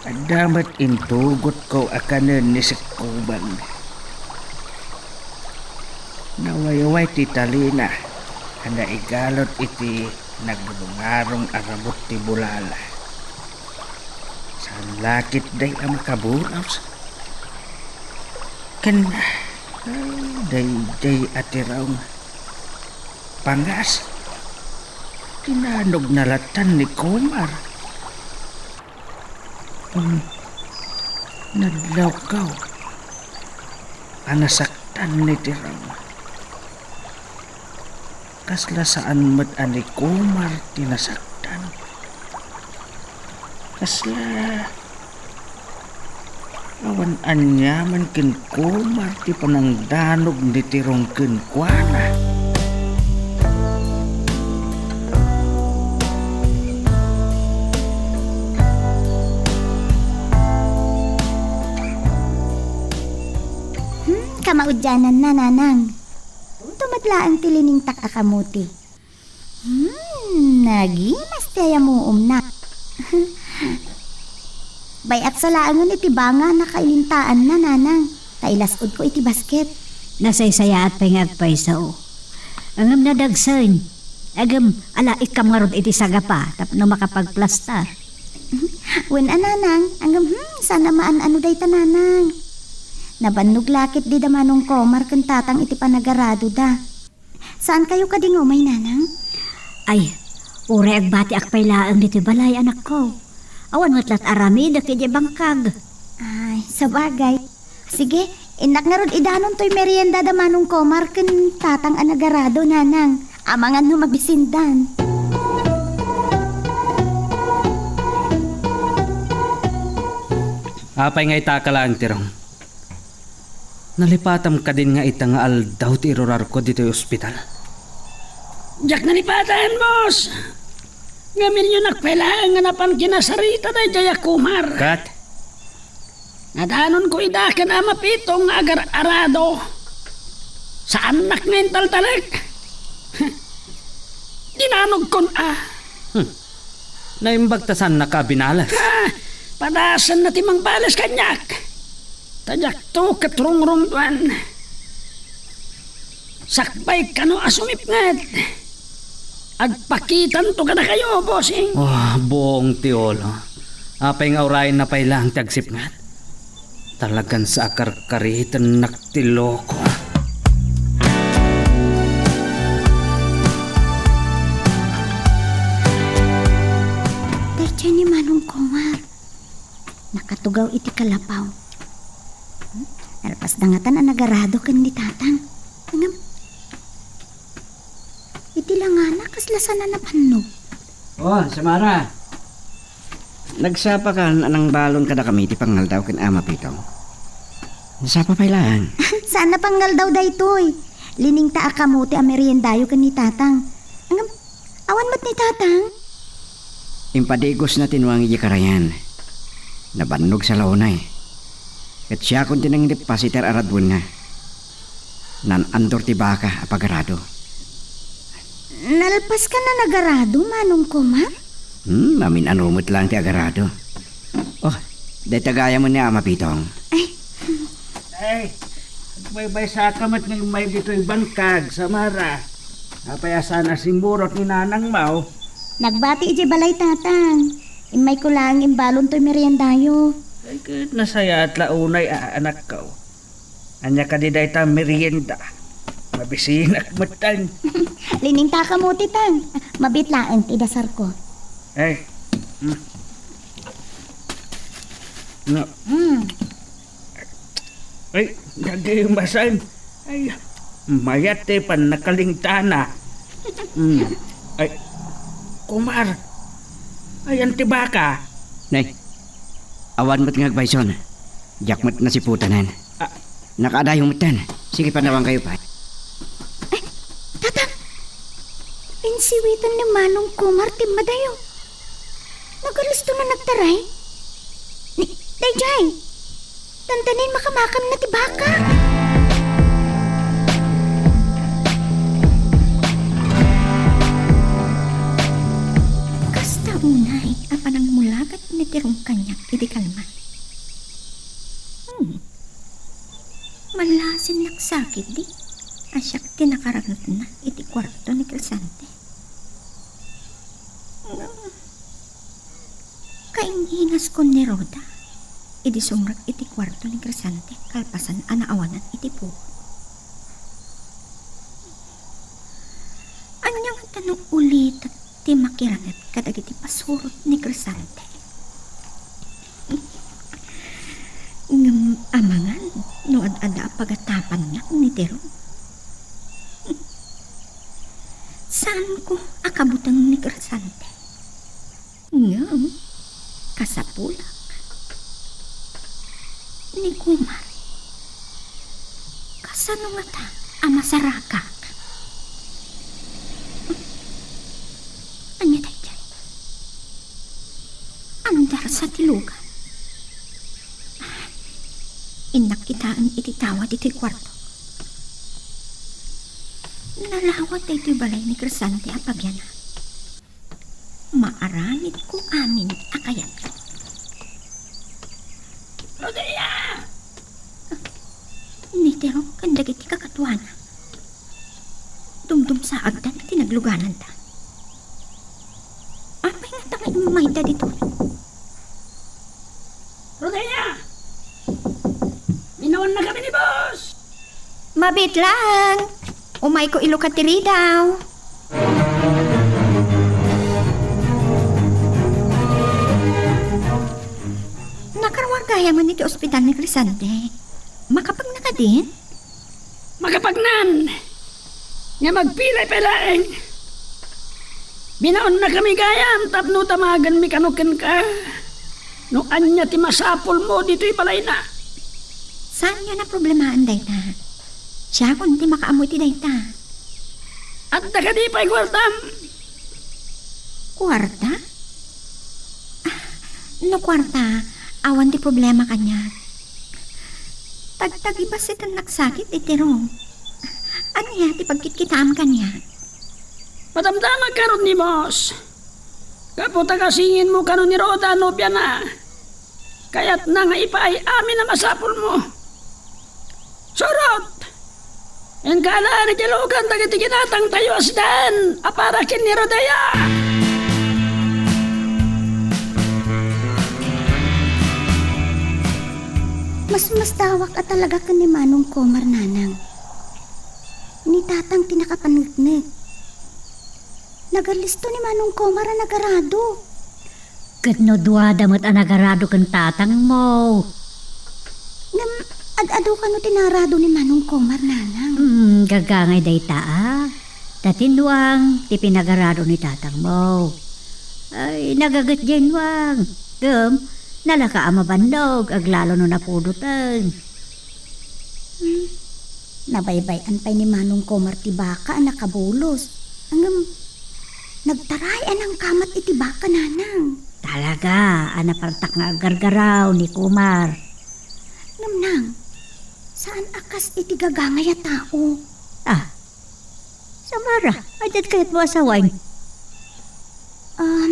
adda met intugotko a kanen ni Sikubang. Nawayway ti talina a naigalut iti nagrungarong a rabut ti bulala. Saan la ketdi a makaburos? Ken, ay, daydiay a Tirong. Pangas, dinanogna lattan ni Kumar. Hmm, nadlawkaw a nasaktan ni Tirong. Kasla saan met a ni Kumar ti nasaktan. Kasla awan aniaman ken Kumar ti panangdanog ni Tirong kenkuana. Hmm, kamaudiananna, Nanang. Ito met laeng ti liningtak a kamuti. Hmm, nagimas ti ayamuomna. Bay-ak sa laengen iti banga a nakailintaanna, Nanang, ta ilas-odko iti basket. Nasaysayaat pay nga agpayso. Ngem nadagsen. Ngem ala, ikkam ngarud iti sagapa tapno makapagplastar. Wen a, Nanang, ngem, hmm, saan a maan-ano dayta, Nanang. Nabannog la ketdi da Manong Komar ken Tatang iti panagaradoda. Saankayo kadi nga umay, Nanang? Ay, uray agbatiak pay laeng ditoy balay, anakko. Awan met la't aramidek idiay bangkag. Ay, sabagay. Sige, innak ngarud idanon toy merienda da Manong Komar ken Tatang a nagarado, Nanang. Amangan no mabisindan. Apay nga itaka laeng, Tirong? Nalipatam kadin nga ita nga aldaw ti irurarko ditoy ospital? Diak nalipatan, boss. Ngem inyunak pay laeng nga napan kinasarita daydiay a Komar. Kat? Nadanonko ida ken Ama Pitong nga agar-arado. Saannak nga intaltalek. Dinanogkon a. Hmm. Naimbag ta saannaka a binales. Ah, padasenna ti mangbales kaniak. Ta diakto ket rungrungtoan. Sakbay kano a sumipnget. Agpakitanto kadakayo, bossing. Oh, buong ti ulo. Apay nga urayenna pay laeng ti agsipnget? Talagan sa akarkaritennak ti loko. Daydiay ni Manong Komar. Nakatugaw iti kalapaw. Hmm? Nalpasda ngatan a nagarado ken ni Tatang. Ngem, iti langana, kasla saan a nabannog. Oh, Samara. Nagsapa kan a nangbalon kadakami ti pangaldaw ken Ama Pitong? Nasapa pay laeng. Saan a pangaldaw daytoy. Liningta a kamote a meriendayo ken ni Tatang. Ngem, awan met ni Tatang. Impadigosna ti nuang idiay karayan. Nabannog sa launay. Ket siakon ti nanglippas iti ar-araduenna. Naan-andor ti baka a pagarado. Nalpas kan a nagarado, Manong Komar? Hmm, amin-ano met laeng ti agarado. Oh, dayta gayam ni Ama Pitong. Ay. Ay, agbaybaysaka met nga immay ditoy bangkag, Samara. Apay a saan a simmurot ni nanangmo? Nagbati idiay balay, Tatang. Immayko laeng imbalon toy meriendayo. Ay, ket nasayaat la unay a, anakko. Ania kadi dayta merienda? Mabisinak metten. Liningta a kamote, Tang. Mabiit laeng ti idasarko. Ay. Mm. No. Mm. Ay, nagdimasan. Ay, mayat ti pannakalingtana. Mm. Ay, Komar. Ayan ti baka. Nay, awan met nga agbayson. Diak met nasiputanan. Ah. Nakaadayo metten. Sige, panawankayo pay. Ay, Tatang! Insiwitan ni Manong Komar ti madayo. Nagalisto na nagtaray? Ni, daydiay! Dandanin makamakanna ti baka! Kasta unay a panangmulagat ni Tirong kaniak idi kalman. Hmm. Malassin nagsakit di a siak ti nakarangetna iti kuarto ni Crescente. Ngem, kaing-ingaskon ni Rhoda idi sumrek iti kuarto ni Crescente kalpasan a naawanan iti puot. Ania ngata no ulitek ti makiranget kadagiti pasurot ni Crescente? Ngem amangan no ad-adda a pagatapannak ni Tirong. Saanko a kabuteng ni Crescente. Ngem, kasapulak. Ni Komar. Kasano ngata a masarakak? Ania daydiay? Andar sa ti lugan. Innak kitaen iti tawa ditoy kuarto. Nalawag daytoy balay ni Crescente a pagiana. Maaramidko amin a kayatko. Rodelia! Ni Tirong ken dagiti kakaduana. Dumdumsaagdan iti naglugananda. Apay ngata nga immayda ditoy? Rodelia! Minawannakami ni boss! Mabiit laeng. Umayko ilukat ti ridaw. Kaya man iti ospital ni Crescente. Makapagna kadin? Makapagnan! Nga magpilay pay laeng. Binaonna kami gayam tapno tamaganmi kano kenka. No ania ti masapulmo ditoy balayna. Saan nga naproblemaen dayta? Siakon ti makaammo iti dayta. Adda kadi pay kuartam? Kuarta? Ah, no kuarta, awan ti problema kaniak. Tagtagibas iti nagsakit iti Rom. Ania ti pagkitkitaam kaniak? Madamdamag karod ni Boss. Gapu ta kasinginmo kano ni Roda, nobiana. Kayatna nga ipaay amin a masapulmo. Surot! Inka ala a dialogan dagiti ginatangtayo a sidaen a para ken ni Rodea. Masmasdawak a talaga ken ni Manong Komar, Nanang. Ni Tatang ti nakapanneknek. Nagallisto ni Manong Komar a nagarado. Ket no duada met a nagarado ken tatangmo? Ngem ad-adu kano ti narado ni Manong Komar, Nanang? Hmm, gagangay dayta a. Ta ti Nuang ti pinagarado ni tatangmo. Ay, nagaget diay Nuang. Ngem, nalaka a mabannog, aglalo no napudoten. Hmm. Nabaybay-an pay ni Manong Komar ti baka a nakabulos. Ngem, nagtaray a nangkamat iti baka, Nanang. Talaga a napartak nga aggargaraw ni Komar. Ngem, Nang, saan a kas iti gagangay a tao. Ah, Samara, adda kayatmo a sawen? Um,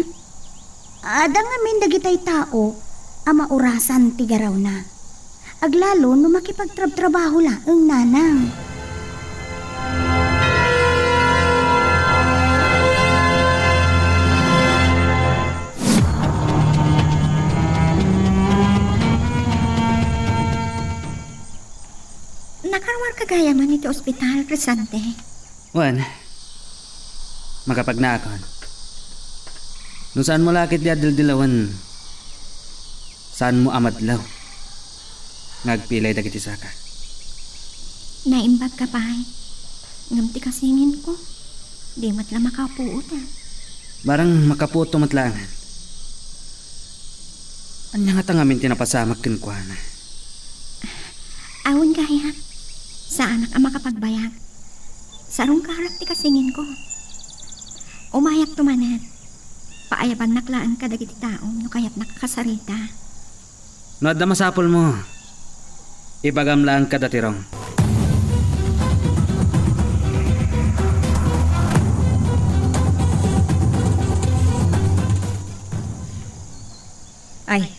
adda ngamin dagitay tao a maurasan ti garawna. Aglalo no makipagtrabtrabaho laeng, Nanang. Nakaruarka gayam iti ospital, Crescente? Wen, makapagnaakon. No saanmo la ketdi a dildilawen, saanmo a madlaw nga agpilay dagiti saka. Naimbagka pay, ngem ti kasinginko, di met la makapuotan. Barang makapuoto met laengen. Ania ngata ngamin ti napasamak kenkuana? Awan gayam. Saanak a makapagbayag. Sarungkarak ti kasinginko. Umayakto manen. Paayabannak laeng kadagiti tao no kayatnak a kasarita. No adda masapulmo, ibagam laeng kada Tirong. Ay,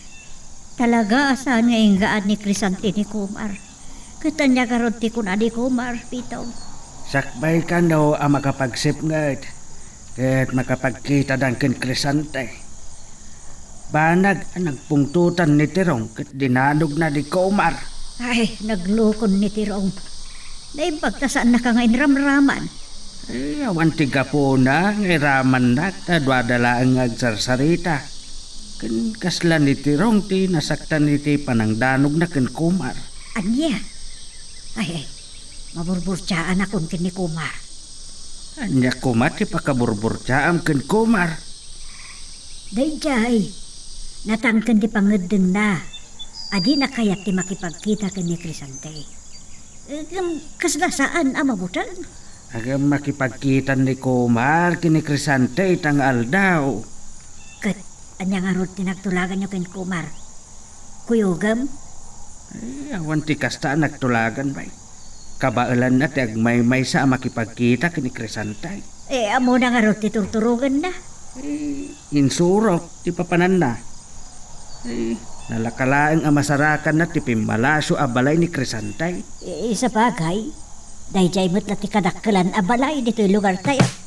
talaga a saan nga inggaan ni Crescente ni Kumar. Ket ania garud ti kuna ni Kumar, Pitong? Sakbay kano a makapagsipnget ket makapagkitadan ken Crescente. Banag a nagpungtotan ni Tirong ket dinanogna ni Kumar. Ay, naglukon ni Tirong. Naimbag ta saannaka nga inramraman. Eh, awan ti gapuna nga iramannak ta duada laeng nga agsarsarita. Ken kasla ni Tirong ti nasaktan iti panangdanogna ken Kumar. Ania? Ay, ay, maburburtiaanakon ken ni Kumar. Ania koma ti pakaburburtiaam ken Kumar? Daydiay, natangken ti pangeddengna a dina kayat ti makipagkita ken ni Crescente. Ngem kasla saan a mabuteng. Ngem makipagkita ni Kumar ken ni Crescente ita nga aldaw. Ket ania ngarud ti nagtulaganyo ken Kumar? Kuyogem? Eh, awan ti kasta a nagtulagan, bay. Kabaelanna ti agmaymaysa a makipagkita ken ni Crescente. Eh, ammona ngarud ti turturongenna? Eh, insurok ti papananna. Eh, nalaka laeng a masarakanna ti pimmalasio a balay ni Crescente. Eh, sabagay, daydiay met la ti kadakkelan a balay ditoy lugartayo.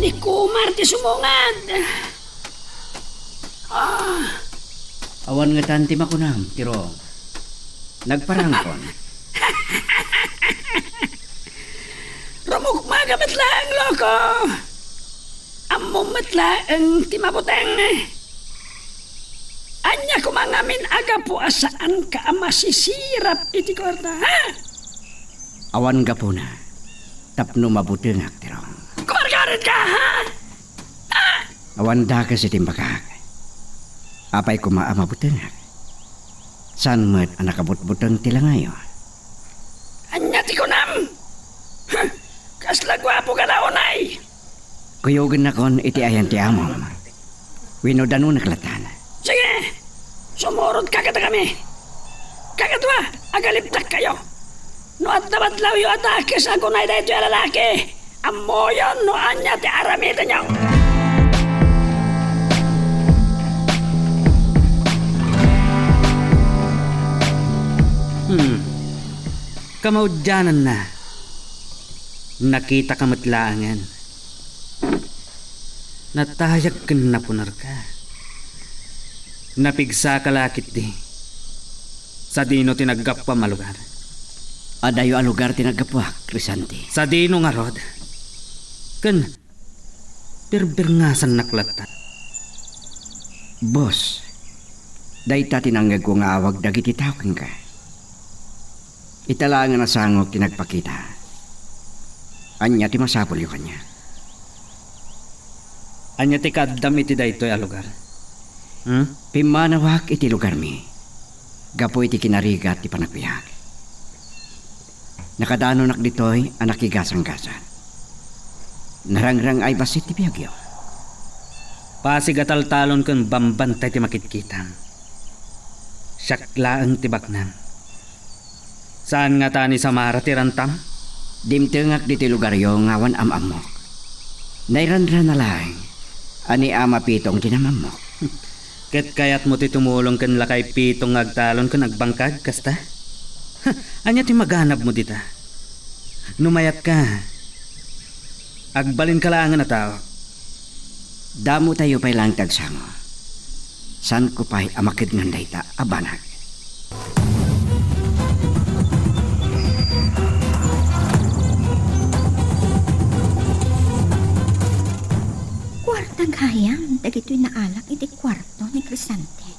Ni Kumar ti sumungad. Ah. Awan ngatan ti makunam, Tirong. Nagparangkon. Rumukmaga met laeng, loko. Ammom met laeng ti mabuteng. Ania koma ngamin a gapu a saanka a masisirap iti kuarta, ha? Awan gapuna tapno mabutengak, Tirong. Kumargarit ka, ha? Ha? Awan dakes iti imbagak. Apay koma a mabutengak? Saan met a nakabutbuteng ti langayo? Ania ti kunam? Huh! Kasla guapo ka la unay! Kuyogennakon iti ayan ti amom. Wenno danonek lattan. Sige! Sumurotka kadakami! Kakadua, agalibtakkayo! No adda batlawyo a dakes a kunay daytoy a lalaki, ammoyon no ania ti aramidenyo! Hmm. Kamaudiananna, nakitaka met laengen. Natayag ken napunerka. Napigsaka la ketdi. Sadino ti naggapuam a lugar? Adayo a lugar ti naggapuak, Crescente. Sadino ngarud? Ken birbirngasannak latta. Boss, dayta ti nangngegko nga awag dagiti tao kenka. Ita laengen a sangok ti nagpakita. Ania ti masapulyo kaniak? Ania ti kaaddam iti daytoy a lugar? Hmm? Pimmanawak iti lugarmi gapu iti kinarigat ti panagbiag. Nakadanonak ditoy a nakigasanggasat. Narangrang-ay bassit ti biagyo. Pasig a taltalon ken bambantay ti makitkitam. Siak laeng ti baknang. Saan ngata ni Samara ti rantam? Dimtengak ditoy lugaryo nga awan am-ammok. Nairanrana laeng a ni Ama Pitong ti nam-ammok. Ket kayatmo ti tumulong ken lakay Pitong nga agtalon ken agbangkag, kasta? Ania ti maganabmo dita? No mayatka, agbalinka laengen a tao. Damotayo pay laeng ti agsango. Saanko pay a makedngan dayta a banag. Kuarta gayam dagitoy naalak iti kuarto ni Crescente.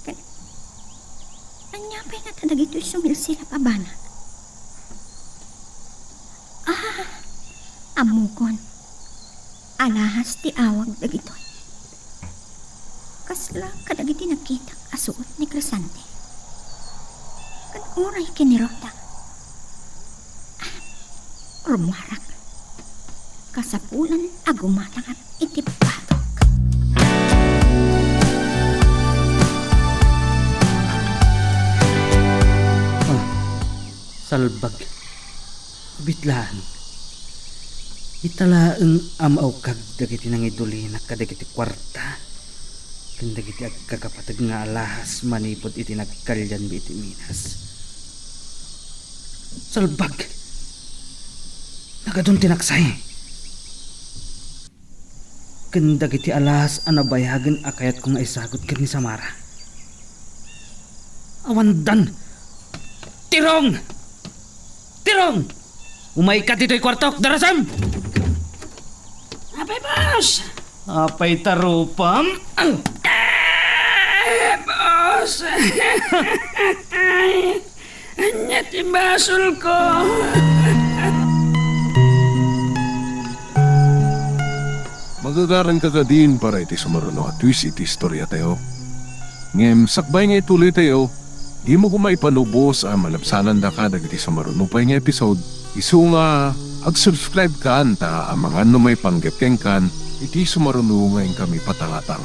Ket ania pay ngata dagitoy sumilsilap a banag? Ah, ammokon. Alahas ti awag dagitoy. Kasla kadagiti nakitak a suot ni Crescente. Ken uray ken ni Rhoda. Ah, rummuarak. Kasapulan a gumatangak iti batok. Ah, salbag. Bitlaang. Ita laeng a maukag dagiti nangidulinak kadagiti kuarta ken dagiti agkakapateg nga alahas manipud iti nagkalianmi iti Minas. Salbag! Nagadun ti naksay! Ken dagiti alahas a nabayagen a kayatko nga isagut ken ni Samara. Awandan! Tirong! Tirong! Umayka ditoy kuartok, darasem! Apay, boss! Apay, tarupam! Ah, boss! Ay, ania ti basolko? Magagaranka kadin para iti sumaruno a twist iti istoriatayo. Ngem sakbay nga ituloytayo, dimo koma ipanubos a malabsanandaka dagiti sumaruno pay nga episode. Isu nga, ag-subscribe kan ta amangan no maipanggep kenkan iti sumaruno nga inkami patangatang.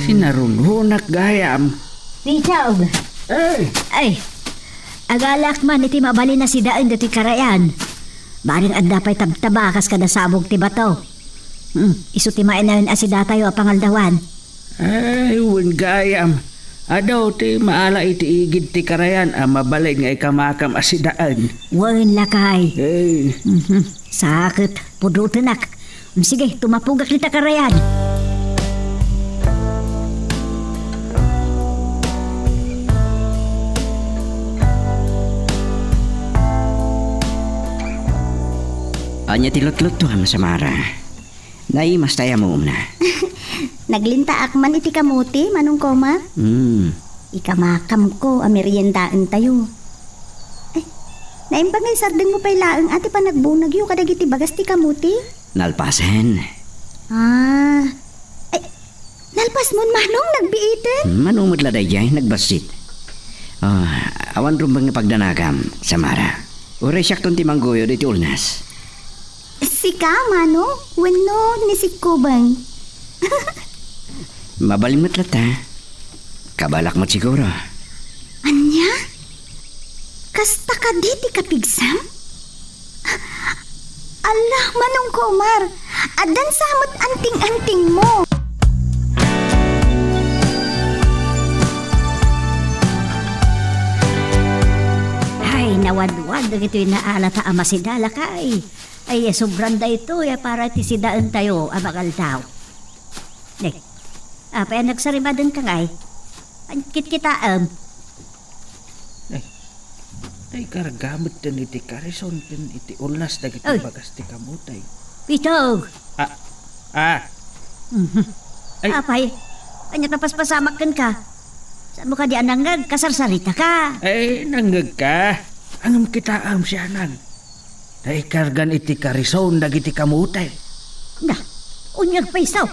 Sinarunonak gayam. Richard! Hey! Ay, agalak man iti mabalin a sidaen ditoy karayan. Bareng adda pay tabtaba kas kada sabog ti bato. Hmm, isu ti mainayon a sidatayo a pangaldawan. Ay, wen gayam. Adu ti maala iti igid ti karayan a mabalin nga ikamakam a sidaen. Wen, lakay. Ay. Mhm. Saket, pudotenak. Sige, tumapugak dita karayan. Ania ti lutluttuam, Samara? Naimas tay ammom na. Naglintaak man iti kamote, Manong Komar. Hmm. Ikamakamko a meriendaentayo. Ay, naimbag nga isardengmo pay laeng a ti panagbunagyo kadagiti bagas ti kamote? Nalpasen. Ah. Ay, nalpasmon, Manong, nagbiiten? Hmm, mano met la daydiay, nagbassit. Ah, awan rumbeng nga pagdanagam, Samara. Uray siakton ti mangguyod iti ulnas. Sika, Manong? Wenno ni Sikkubeng? Mabalin met latta. Kabalak met siguro. Ania? Kasta kadi ti kapigsam? Ala, Manong Komar, addan sa met anting-antingmo. Ay, nawadwad dagitoy naalata a masida, lakay. Ay, sobran daytoy a para ti sidaentayo a magaldaw. Ne, apay a nagsarimadenka ngay? Ay, kitkitaem. Ay, tay karga metten iti karison ken iti ulnas dagiti Ay. bagas ti kamote. Pitong! Ah, ah. Mhm. Ay. Apay, ania ta paspasamak kenka? Saanmo kadi a nangngeg? Kasarsaritaka. Ay, nangngegka. Ngem kitaem sianan. Naikargan iti karison dagiti kamote. Na, unyag pay isu.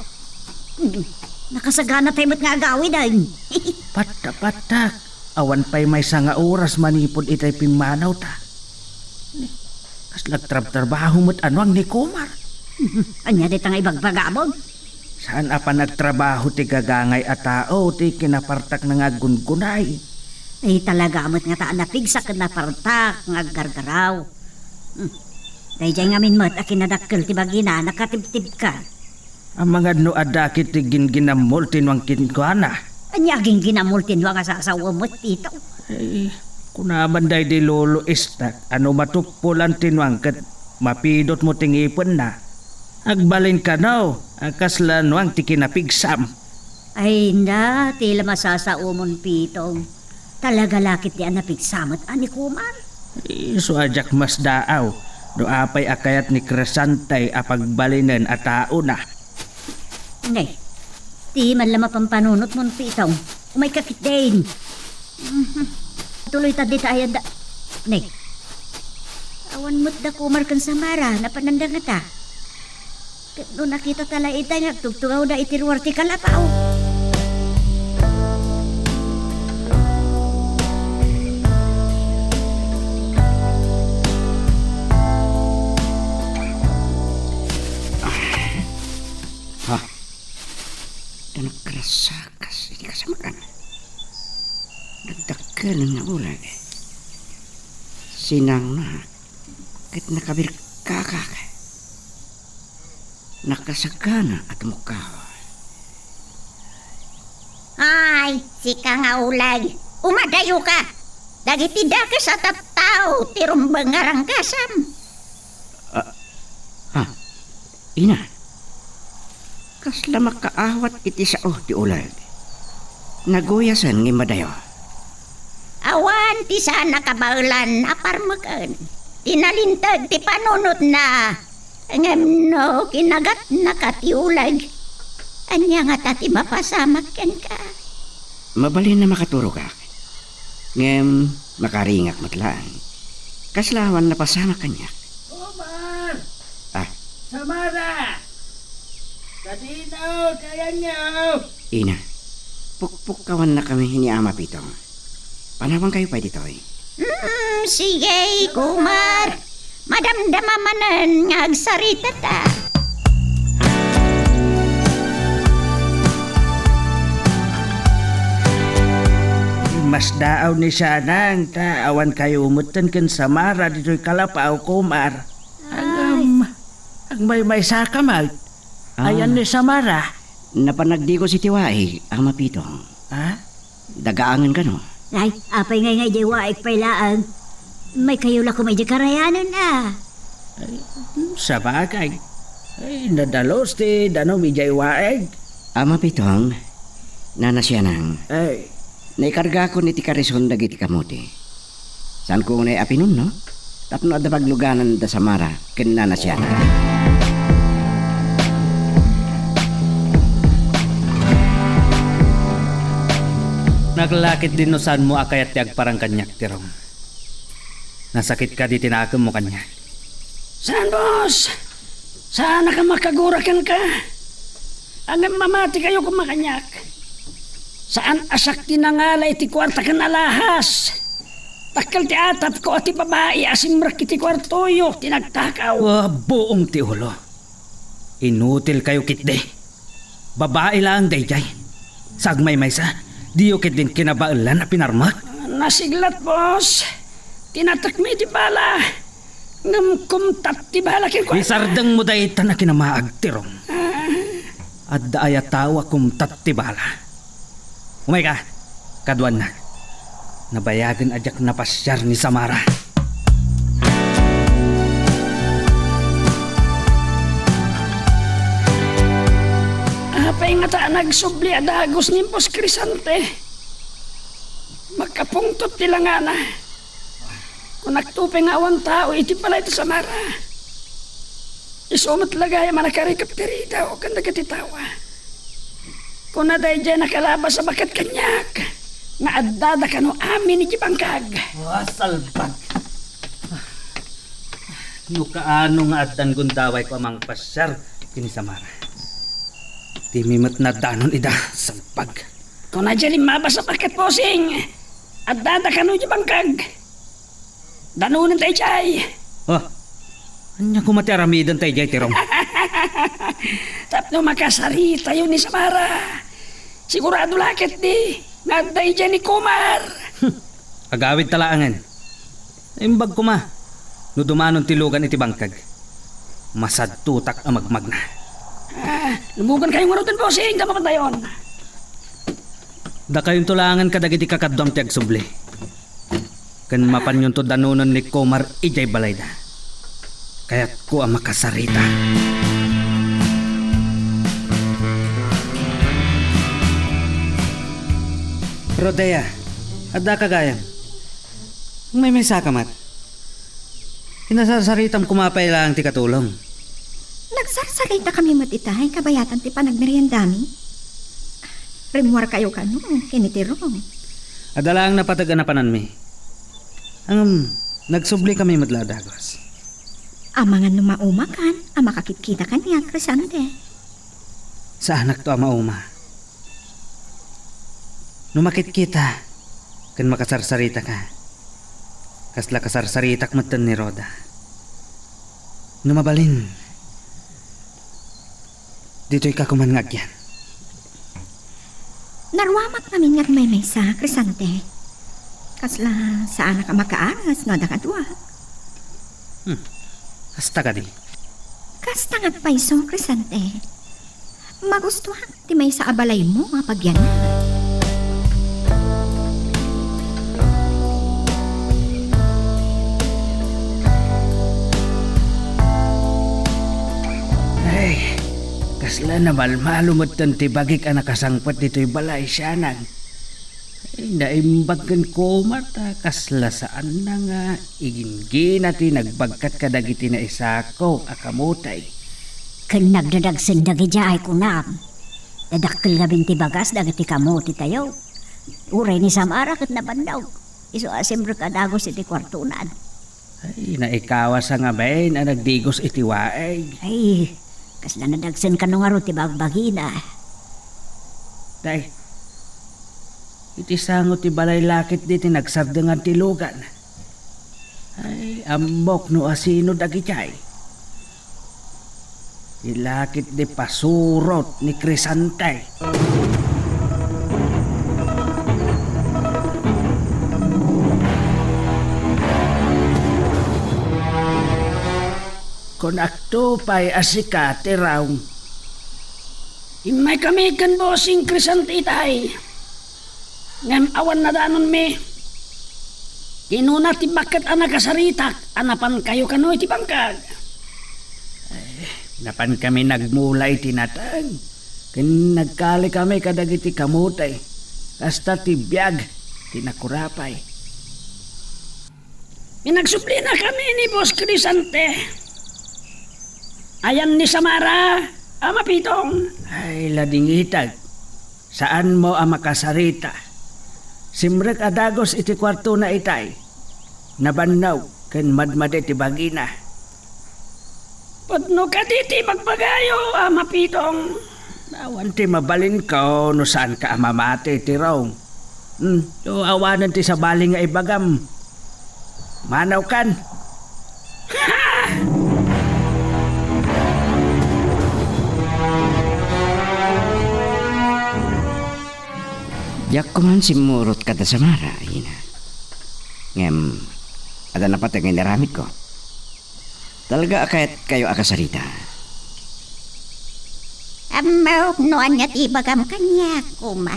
Nakasaganatay met nga agawiden. Patta-pattak, awan pay maysa nga oras manipud itay pimmanawta. Kasla agtrabtrabaho met a nuang ni Komar. Ania dayta nga ibagbagam? Saan a panagtrabaho ti gagangay a tao ti kinapartakna nga aggungunay. Ay, talaga met ngata a napigsa ken napartak nga aggargaraw. Hmm. Daydiay ngamin met a kinadakkel ti bagina, nakatibtibka. Amangan no adda ket ti ginginammo ti nuang kenkuana. Ania a ginginammo ti nuang a sasawen met, Pitong? Ay, kuna man daydi Lolo Estak a no matuppolan ti nuang ket mapidutmo ti ngipenna. Agbalin kano a kasla nuang ti kinapigsam. Ay, na, ti la masasaomon, Pitong. Talaga la ketdi a napigsa met a ni Komar? Isu a diak masdaaw no apay a kayat ni Crescente a pagbalinen a taona. Ngay, ti man la mapampanunotmon, Pitong. Umayka ketdin. Mhm. Tuloyta dita ayan da. Nay. Awan met da Komar ken Samara, napananda ngata. Ket no nakitata la ita nga agtugtugawda iti ruar ti kalapaw. Ha? Ita nagrasakas iti kasamakan. Nagdakkel nga uleg. Sinangnak ket nakabirkakak. Nakasagana a tumukkaw. Ay, sika nga uleg, umadayoka. Dagiti dakes a tattao ti rumbeng nga ranggasam. Ah, ha? Ina, kasla makaawat iti sao ti uleg. Naguyasen nga immadayo. Awan ti saan a kabaelan a parmeken ti nalinteg ti panunotna. Ngem no kinagatnaka ti uleg, ania ngata ti mapasamak kenka? Mabalin a makaturogak. Ngem makaringak met laeng. Kasla awan napasamak kaniak. Omar! Ah. Samara! Sadino, kayanyo! Ina, pukpukkawannakami ni Ama Pitong. Panawankayo pay ditoy. Mm, sige, Kumar. Madamdama manen nga agsaritata. Masdaaw ni Sanang, ta awan kayo metten ken Samara ditoy kalapaw, Kumar. Ay. Agmaymaysa ka met. Ah. Ayan ni Samara. Napan nagdigos iti waig, Ama Pitong. Ha? Dagaangen kano? Ay, apay ngay nga idiay waig pay laeng? Maykayo la koma idiay karayanen a. Ay, hmm, sabagay. Ay, nadalus ti danum idiay waig. Ama Pitong, Nana Sianang. Ay. Naikargakon iti karison dagiti kamote. Saanko unay a pinunno tapno adda pagluganan da Samara ken Nana Sianang. Lakit din no saanmo a kayat ti agparang kaniak, Tirong. Nasakit kadi ti nakemmo kaniak? Saan, boss. Saanak a makagura kenka. Ngem mamati kayo koma kaniak. Saan a siak ti nangala iti kuarta ken alahas. Dakkel ti atapko a ti babai a simrek iti kuartoyo ti nagtakaw. Wa, buong ti ulo. Inutil kayo ketdi. Babai laeng daydiay. Sa agmaymaysa, diyo ketdin kinabaelan a pinarmek? Nasiglat, boss. Tinatekmi ti bala. Ngem kumtat ti bala kenkuana. Isardengmo daytan a kinamaag, Tirong. Ah. Adda aya tao a kumtat ti bala? Umayka, kaduanna. Nabayagen a diak napasiar ni Samara. Apay ngata a nagsubli a dagus ni Boss Crisante? Makapungtot ti langana. Kunakto pay nga awan tao iti balay ti Samara. Isu met la gayam a nakarikep ti ridaw ken dagiti tao. Kuna daydiay nakalabas a baket kaniak nga addada kano amin iti bangkag. Ah, salbag! No kaano nga addan gundawayko a mangpasiar ken ni Samara. Dimi met nadanon ida, salbag. Kuna diay limmabas a baket, bossing. Addada kano iti bangkag. Danonen daydiay. Ah, ania koma ti aramiden daydiay, Tirong? Tapno makasaritayo ni Samara. Sigurado la ketdi nga adda idiay ni Kumar. Hmm, agawidta laengen. Imbag koma, no dumanon ti lugan iti bangkag, masadtotak a magmagna. Ah, lumugankayo ngaruden, bossing, ta mapadayon. Dakayonto laengen kadagiti kakaduam ti agsubli. Ken mapanyonto danonen ni Kumar idiay balayda. Kayatko a makasarita. Rodea, addaka gayam. Maymaysaka met. Kinasarsaritam koma pay laeng ti katulong. Nagsarsaritakami met itay kabayatan ti panagmeriendami. Rimmuarkayo kano ken ni Tirong. Adda laeng napateg a napananmi. Ngem, nagsublikami met la a dagus. Amangan no maumakan a makakitkita kaniak, Crisante. Saanakto a mauma. No makitkita ken makasarsaritaka, kasla kasarsaritak metten ni Roda. No mabalin, ditoyka koman nga agyan. Naruamak ngamin nga agmaymaysa, Crisante. Kasla saanak a makaaras no adda kaduak. Hmm. Kasta kadi? Kasta nga agpayso, Crisante. Magustuak ti maysa a balaymo a pagyanan. Ay, kasla namalmalo metten ti bagik a nakasangpet ditoy balay, sianang. Ay, naimbag ken Kumar ta kasla saanna nga iginggina ti nagbagkat kadagiti naisakok a kamote. Ken nagdadagsen dagidiay, kunam. Nadakkel ngamin ti bagas dagiti kamotetayo. Uray ni Samara ket nabannog. Isu a simrek a dagus iti kuartona. Ay, naikawasa ngamin a nagdigos iti waig. Ay, kasla nadagsen kano ngarud ti bagbagina. Day, iti sango ti balay lakit di ti nagsardengan ti lugan. Ay, ammok no asino dagitiay. Ilakit di pasurot ni Crisante. Kunakto pay a sika, Tirong. Immaykami ken Bossing Crisante itay. Ngem awan nadanonmi. Kinuna ti bakket a nakasaritak a napankayo kano iti bangkag. Ay, napankami nagmula iti nateng, ken nagkalikami kadagiti kamote. Kasta ti biag ti nakurapay. Pinagsublinakami ni Boss Crisante. Ayan ni Samara a mapitong. Ay, ladingitag. Saanmo a makasarita. Simrek a dagus iti kuartona itay. Nabannog ken madmadi ti bagina. Pudno kadi ti ibagbagayo a mapitong. Awan ti mabalinko no saanka a mamati, Tirong. Hmm, no awanen ti sabali nga ibagam, manawkan. Diak koman simmurot kada Samara, Ina. Ngem, adda napateg nga inaramidko. Talaga a kayatkayo a kasarita? Ammok no ania ti ibagam kaniak, Kumar.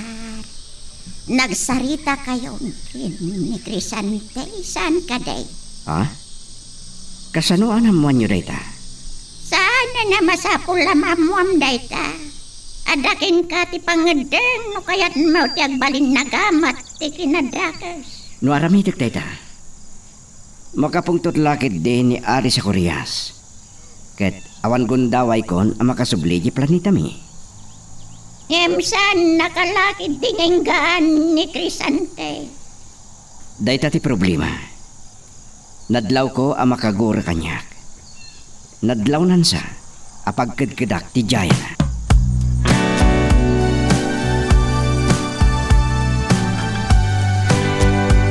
Nagsaritakayon ken ni Crisante, saan kadi? Ha? Kasano a naammoanyo dayta? Saan a masapul a maammoam dayta? Adda kenka ti pangngeddeng no kayatmo ti agbalin nagamat ti kinadakes. No aramidek dayta, makapungtot la ketdi ni Ari Zacarias, ket awan gundawaykon a makasubli iti planetami. Ngem saannaka la ketdi nga inggaan ni Crisante. Dayta ti problema. Nadlawko a makagura kaniak. Nadlawnansa a pagkedkedak ti Diana.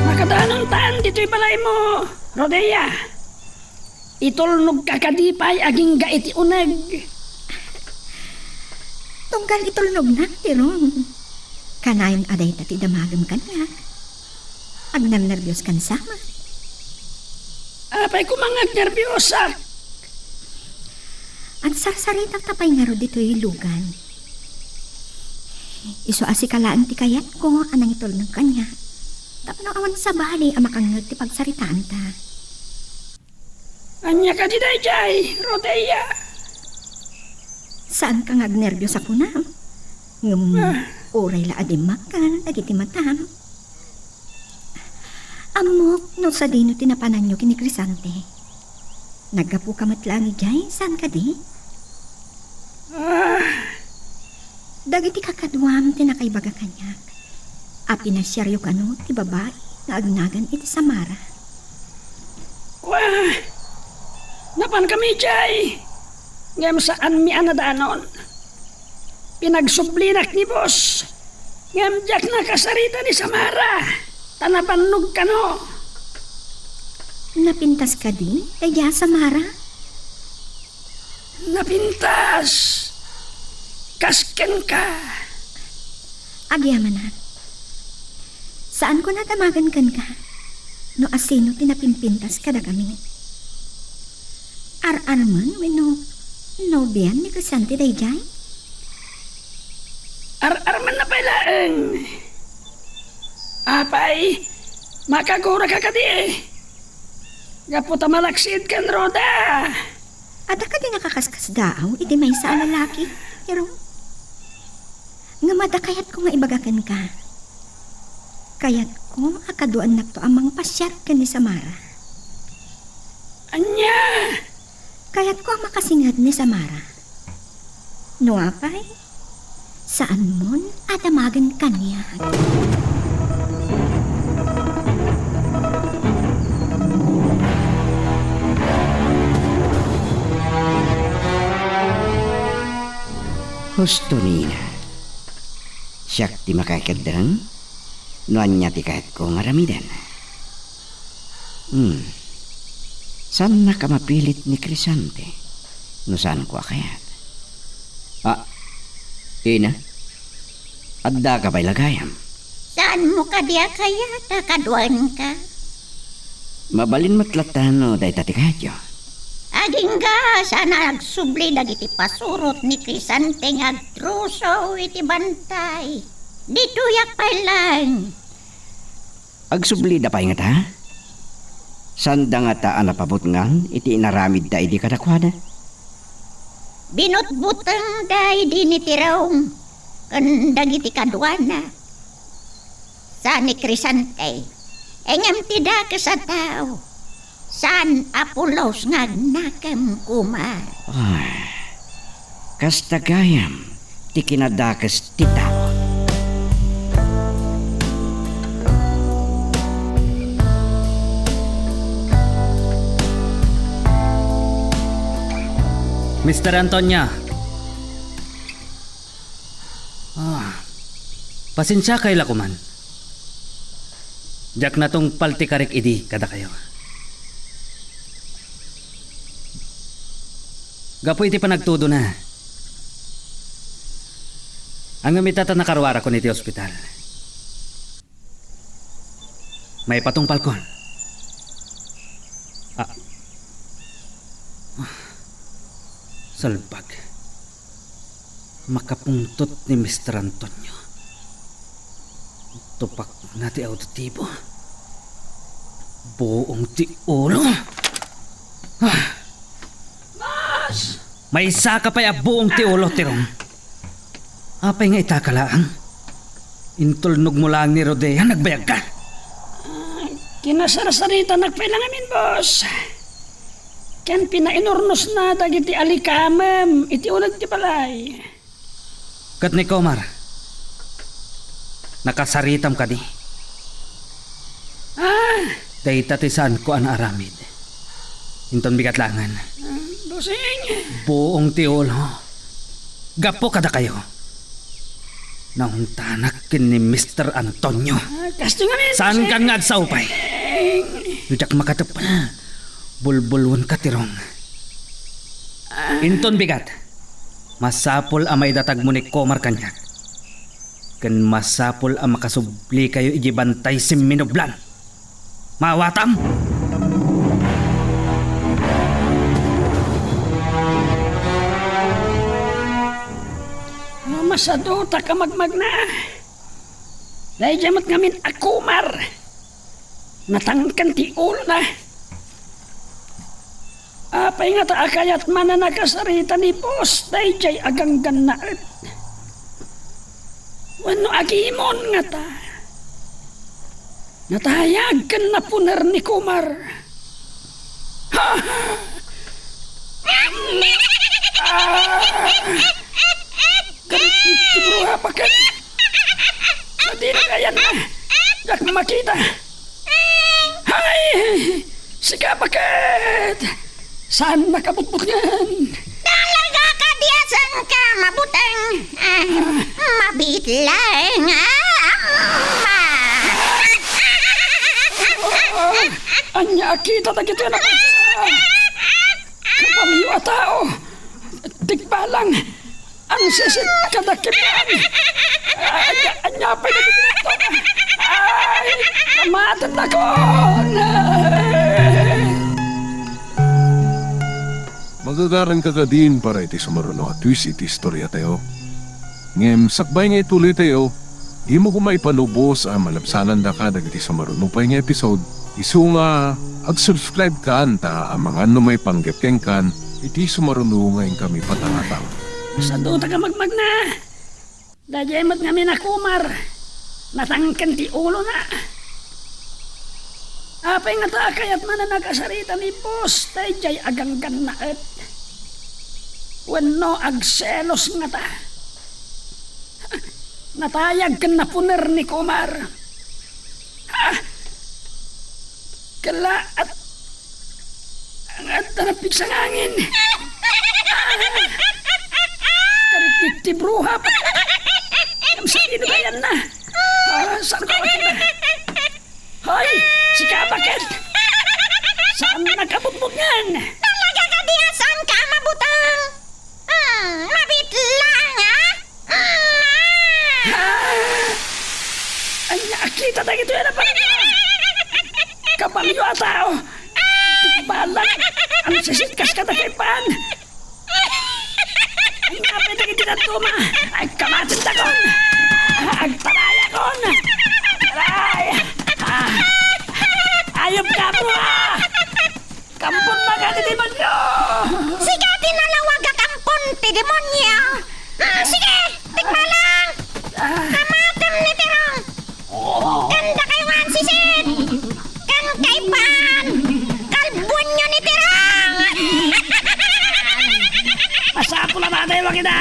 Makadanontan ditoy balaymo, Rodea. Itulnogka kadi pay agingga iti uneg? Tunggal itulnognak, Tirong. Kanayon a dayta ti damagem kaniak. Agnernerbios kan sama. Apay koma nga agnerbiosak? Agsarsaritak ta pay ngarud ditoy lugan. Isu a sika laeng ti kayatko a nangitulnog kaniak. Tapno awan sabali a makangngeg ti pagsaritaanta. Ania kadi daydiay, Rodea? Saanka nga agnerbios a kunam? Ngem, ah, uray la a dimmakka dagiti matam. Ammok no sadino ti napananyo ken ni Crisante. Naggapuka met laeng idiay, saan kadi? Ah. Dagiti kakaduam ti nakaibaga kaniak a pinasiaryo kano ti babai nga agnagan iti Samara. Wa! Napankami idiay, ngem saanmi a nadanon. Pinagsublinak ni boss, ngem diak nakasarita ni Samara, ta nabannog kano. Napintas kadi daydiay a Samara? Napintas! Kas kenka! Agyamanak, saanko a damagen kenka no asino ti napimpintas kadakami. Ar-armen wenno nobian ni Crisante daydiay? Ar-armenna pay laeng. Apay, makaguraka kadi? Gapu ta malaksid ken Roda. Adda kadi nakakaskasdaaw iti maysa a lalaki, Tirong? Ngem adda kayatko nga ibaga kenka. Kayatko a kaduannakto a mangpasiar ken ni Samara. Ania? Kayatko a makasinged ni Samara. No apay, saanmon a damagen kaniak. Husto, Nina. Siak ti makaikeddeng no ania ti kayatko nga aramiden. Hmm. Saannak a mapilit ni Crisante no saanko a kayat. Ah, Ina, addaka pay la gayam? Saanmo kadi a kayat a kaduaenka? Mabalin met latta no dayta ti kayatyo. Agingga, saan a agsubli dagiti pasurot ni Crisante nga agtruso iti bantay. Ditoyak pay laeng. Agsublida pay ngata? Saanda ngata a napabutngan iti inaramidda idi kadakuada? Binutbutengda idi ni Tirong ken dagiti kaduana. Saan ni Crisante, ngem ti dakes a tao. Saan a pulos nga agnakem koma. Ay, kasta gayam ti kinadakes ti tao. Mister Antonio. Ah, pasensiakay la koman. Diak natungpal ti karik idi kadakayo. Gapu iti panagtudona. Ngem ita ta nakaruarakon iti ospital. Maipatungpalkon. Ah. Salbag. Makapungtot ni Mister Antonio. Tupakna ti auditibo. Buong ti ulo. Ah. Boss! Maysaka pay a buong ti ulo, Tirong. Apay nga itaka laeng? Intulnogmo laeng ni Rodea, nagbayagka? Ah, kinasarsaritanak pay la ngamin, boss. Ken pinainurnosna dagiti alikamem iti uneg ti balay. Ket ni Comar, nakasaritam kadi? Ah! Dayta ti saanko a naaramid. Inton bigat laengen. Ah, bossing! Buong ti ulo. Gapu kadakayo. Nauntanak ken ni Mister Antonio. Ah, kastoy ngamin, bossing. Saankan nga agsaupay? No diak makatep, bulbulwenka, Tirong. Ah. Inton bigat, masapul a maidatagmo ni Comar kaniak. Ken masapul a makasublikayo idiay bantay simminublan. Maawatam? Masadutak a magmagna. Daydiay met ngamin a Comar. Natangken ti ulona. Apay ngata a kayat manen a kasarita ni boss daydiay a ganggannaet? Wenno agimon ngata? Natayag ken napuner ni Comar. Ha! Ah! Karit ti bruha, paket! Sadino kayan na? Diak makita. Hay! Sika, paket! Saan nakabutbutngen? Talaga kadi a saanka mabuteng? Ah, mabiit laeng, ah, amma! Ah, ania a kita dagitoy a napagsa? Kabalio a tao! Tikbalang! Ang sisit kadakami! Ay, ania pay dagiti ito? Ay, kamatenakon! Magagaranka kadin para iti sumaruno a twist iti istoriatayo. Ngem sakbay nga ituloytayo, dimo koma ipanubos a malabsanandaka dagiti sumaruno pay nga episode. Isu nga, ag-subscribe kan ta amangan no maipanggep kenkan iti sumaruno nga inkami patangatang. Sadutak a magmagna. Daydiay met ngamin a Comar. Natangken ti ulona. Apay ngata a kayat manen a kasarita ni boss daydiay a ganggannaet? Wenno agselos ngata? Natayag ken napuner ni Comar. Ah! Kalaat! Ang adda napigsa nga angin! Ah! Karit ti bruha pa! Ang sakit na yan na! Ah, saan ko makita? Hoy! Sika, paket! Saan nakabutbutngan? Talaga kadi a saanka mabuteng? Hmm, mabiit laeng, ah? Ah! Ania a kita dagitoy a napalit? Kabalio a tao! Tikbalang! Ang sisit kas kadakami pay! Ania pay dagiti dadduma? Ay, kamatentakon! Agtarayakon! Aray! Ah! Ayupka, bruha! Kampon maga ti demonio! Sika ti nalawag a kampon ti demonio! Mm, sige! Tikbalang! Ah. Kamatem ni Tirong! Ken dakayo nga agsisit! Ken kaipan! Kalbuenyo ni Tirong! Masapul a matay, wakita!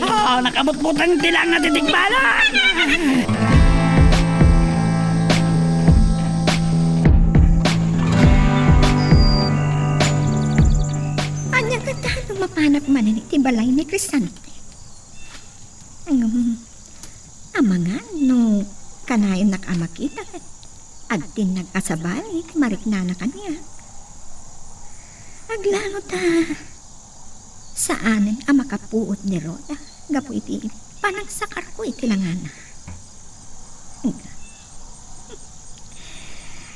Oh, nakabutbuteng ti langa ti tikbalang! Ania ngata ti balay ni Crisante. Ngem, amangan no kanayonnak a makita ket agtinnag a sabali ti mariknana kaniak. Aglango ta, saanen a makapuot ni Rhoda gapu iti panagsakarko iti langana.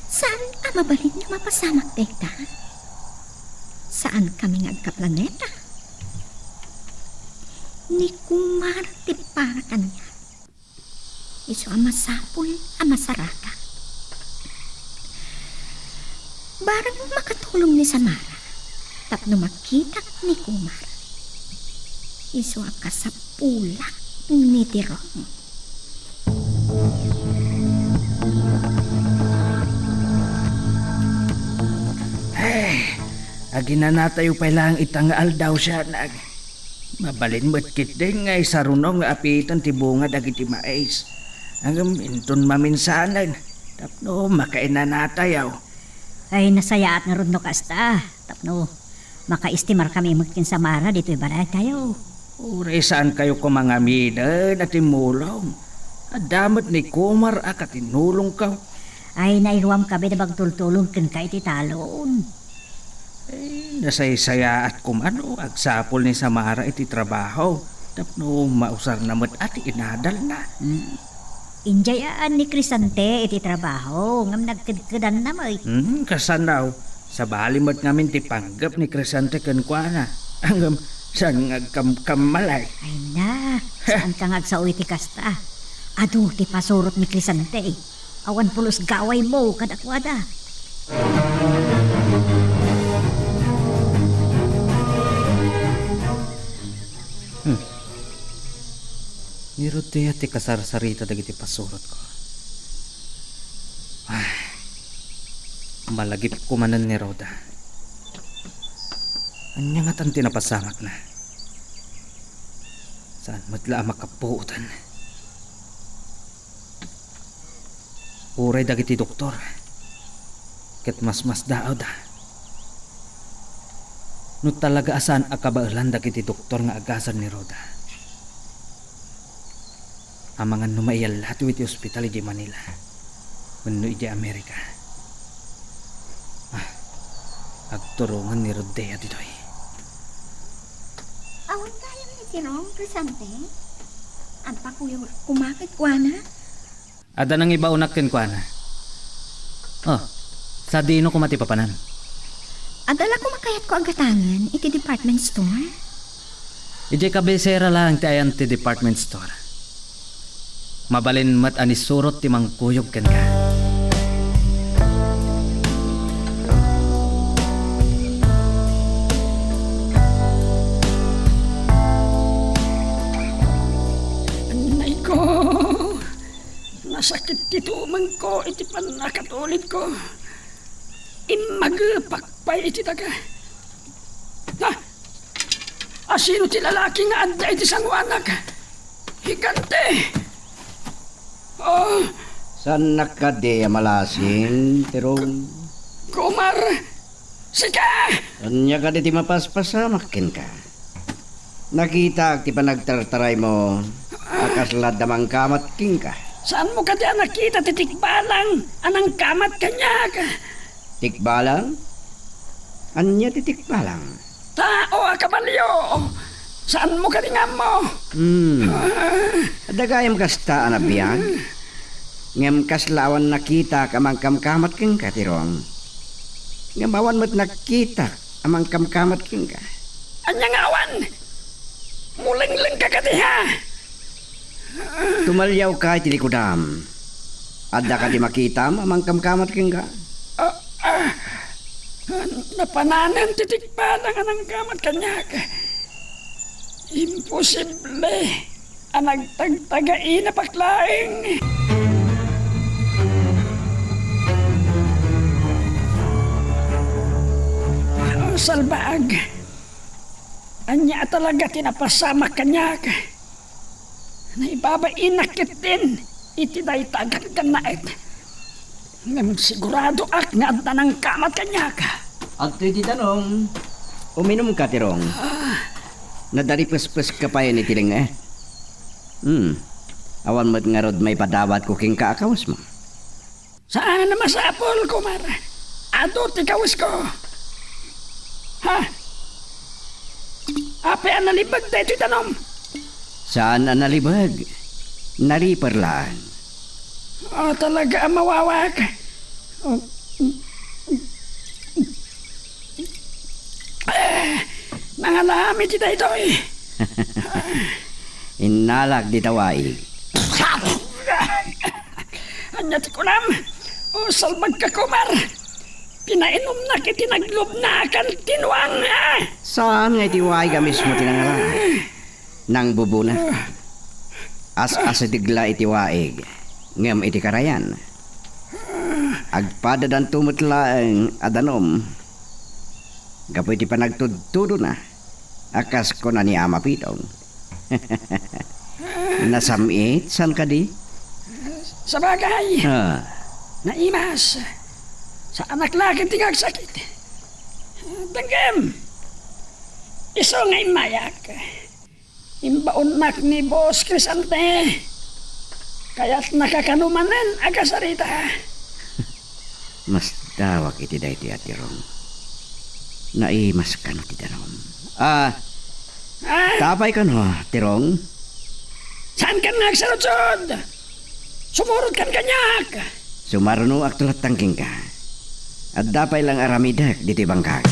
Saan a mabalin nga mapasamak dayta? Saan kami nga agkaplaneta? Ni Kumar ti para kaniak. Isu a masapul a masaraka. Barang makatulong ni Samara tapno makitak ni Kumar. Isu a kasapulak ni Tirong. Eh, aginanatayo pay laeng ita nga aldaw, sianag. Mabalin met ketdin nga isaruno nga apiiten ti bunga dagiti mais. Ngem inton maminsanen, tapno makainanatayo. Ay, nasayaat ngarud no kasta. Tapno makaestimarkami met ken Samara ditoy balaytayo. Uray saankayo koma nga aminen a timmulong. Adda met ni Kumar a katinulongko. Ay, nairuam kami a mangtultulong kenka iti talon. Ay, nasaysayaat koma no agsapul ni Samara iti trabaho tapno mausarna met a ti inadalna. Hmm. Idiay aan ni Crisante iti trabaho, ngem nagkedkedanna met. Hmm, kasano? Sabali met ngamin ti panggep ni Crisante kenkuana. Ngem saan nga agkamkammalay? Ay na, saanka nga agsao iti kasta. Adu ti pasurot ni Crisante. Awan pulos gawaymo kadakuada. Hmm. Ni Rhoda ti kasarsarita dagiti pasurotko. Ah, malagipko manen ni Rhoda. Ania ngatan ti napasamakna? Saan met la a makapuotan? Uray dagiti doktor, ket masmasdaawda. No talaga a saan a kabaelan dagiti doktor nga agasar ni Rhoda, amangan no maiyallatiw iti ospital idiay Manila wenno idiay Amerika. Ah, agturongen ni Rhoda ditoy. Awan gayam ni Tirong, Crisante? Agpakuyog koma kenkuana? Adda nangibaonak kenkuana. Oh, sadino koma ti papanan? Adda la koma kayatko a gatangen iti department store? Idiay kabisera laeng ti ayan ti department store. Mabalin met a nisurot ti mangkuyog kenka. Anayko, nasakit ti tumengko iti pannakatulidko. Immagepak pay iti daga. Ha? Asino ti lalaki nga adda iti sangoanak? Higante! Oh! Saannak kadi a malasing, Tirong? Kumar! Sika! Ania kadi ti mapaspasamak kenka? Nakitaak ti panagtartaraymo a kasla adda mangkamat kenka. Saanmo kadi a nakita ti tikbalang a nangkamat kaniak? Tikbalang? Ania ti tikbalang? Tao a kabalio! Saanmo kadi nga ammo? Hmm. Adda gayam kasta a nabiag? Ngem kasla awan nakitak a mangkamkamat kenka, Tirong. Ngem awan met nakitak a mangkamkamat kenka. Ania nga awan? Mulenglengka kadi, ha? Tumaliawka iti likudam. Adda kadi makitam a mangkamkamat kenka? Ah, ah. Napananen ti tikbalang a nangkamat kaniak. Imposible a nagtagtagainapak laeng. Oh, salbaag. Ania a talaga ti napasamak kaniak? Naibabainak ketdin iti dayta a ganggannaet. Ngem siguradoak nga adda nangkamat kaniak. Adtoy ti danum. Uminumka, Tirong. Ah, Nadaripespeska pay iti leng-, eh. Hmm. Awan met ngarud maipadawatko kenka a kawesmo. Saan a masapul, Kumar. Adu ti kawesko. Ha? Apay a nalibeg daytoy danum? Saan a nalibeg. Nariper laeng. Oh, talaga a mawawak. Oh. Ah, nangalam iti daytoy. Innalak dita waig. Ania ti kunam? O, salbagka, Kumar. Pinainumnak iti naglubna a kantinuang, ah! Saan nga iti waig a mismo ti nangalam? Nangbubuna. As-asideg la iti waig, ngem iti karayan, agpadadanto met laeng a danum gapu iti panagtudtudona a kas kuna ni Ama Pitong. Nasam-it, saan kadi? Sabagay. Ah. Naimas. Saanak la ket ti agsakit. Denggem. Isu nga immayak. Imbaonnak ni Boss Crisante. Kayatnaka kano manen a kasarita. Masdawak iti daytoy a Tirong. Naimas kano ti danum. Ah, Ah? Tapay kano, Tirong? Saan kan nga agsarudsod? Sumurot kan kaniak! Sumarunoak lattang kenka. Adda pay lang aramidek ditoy bangkag.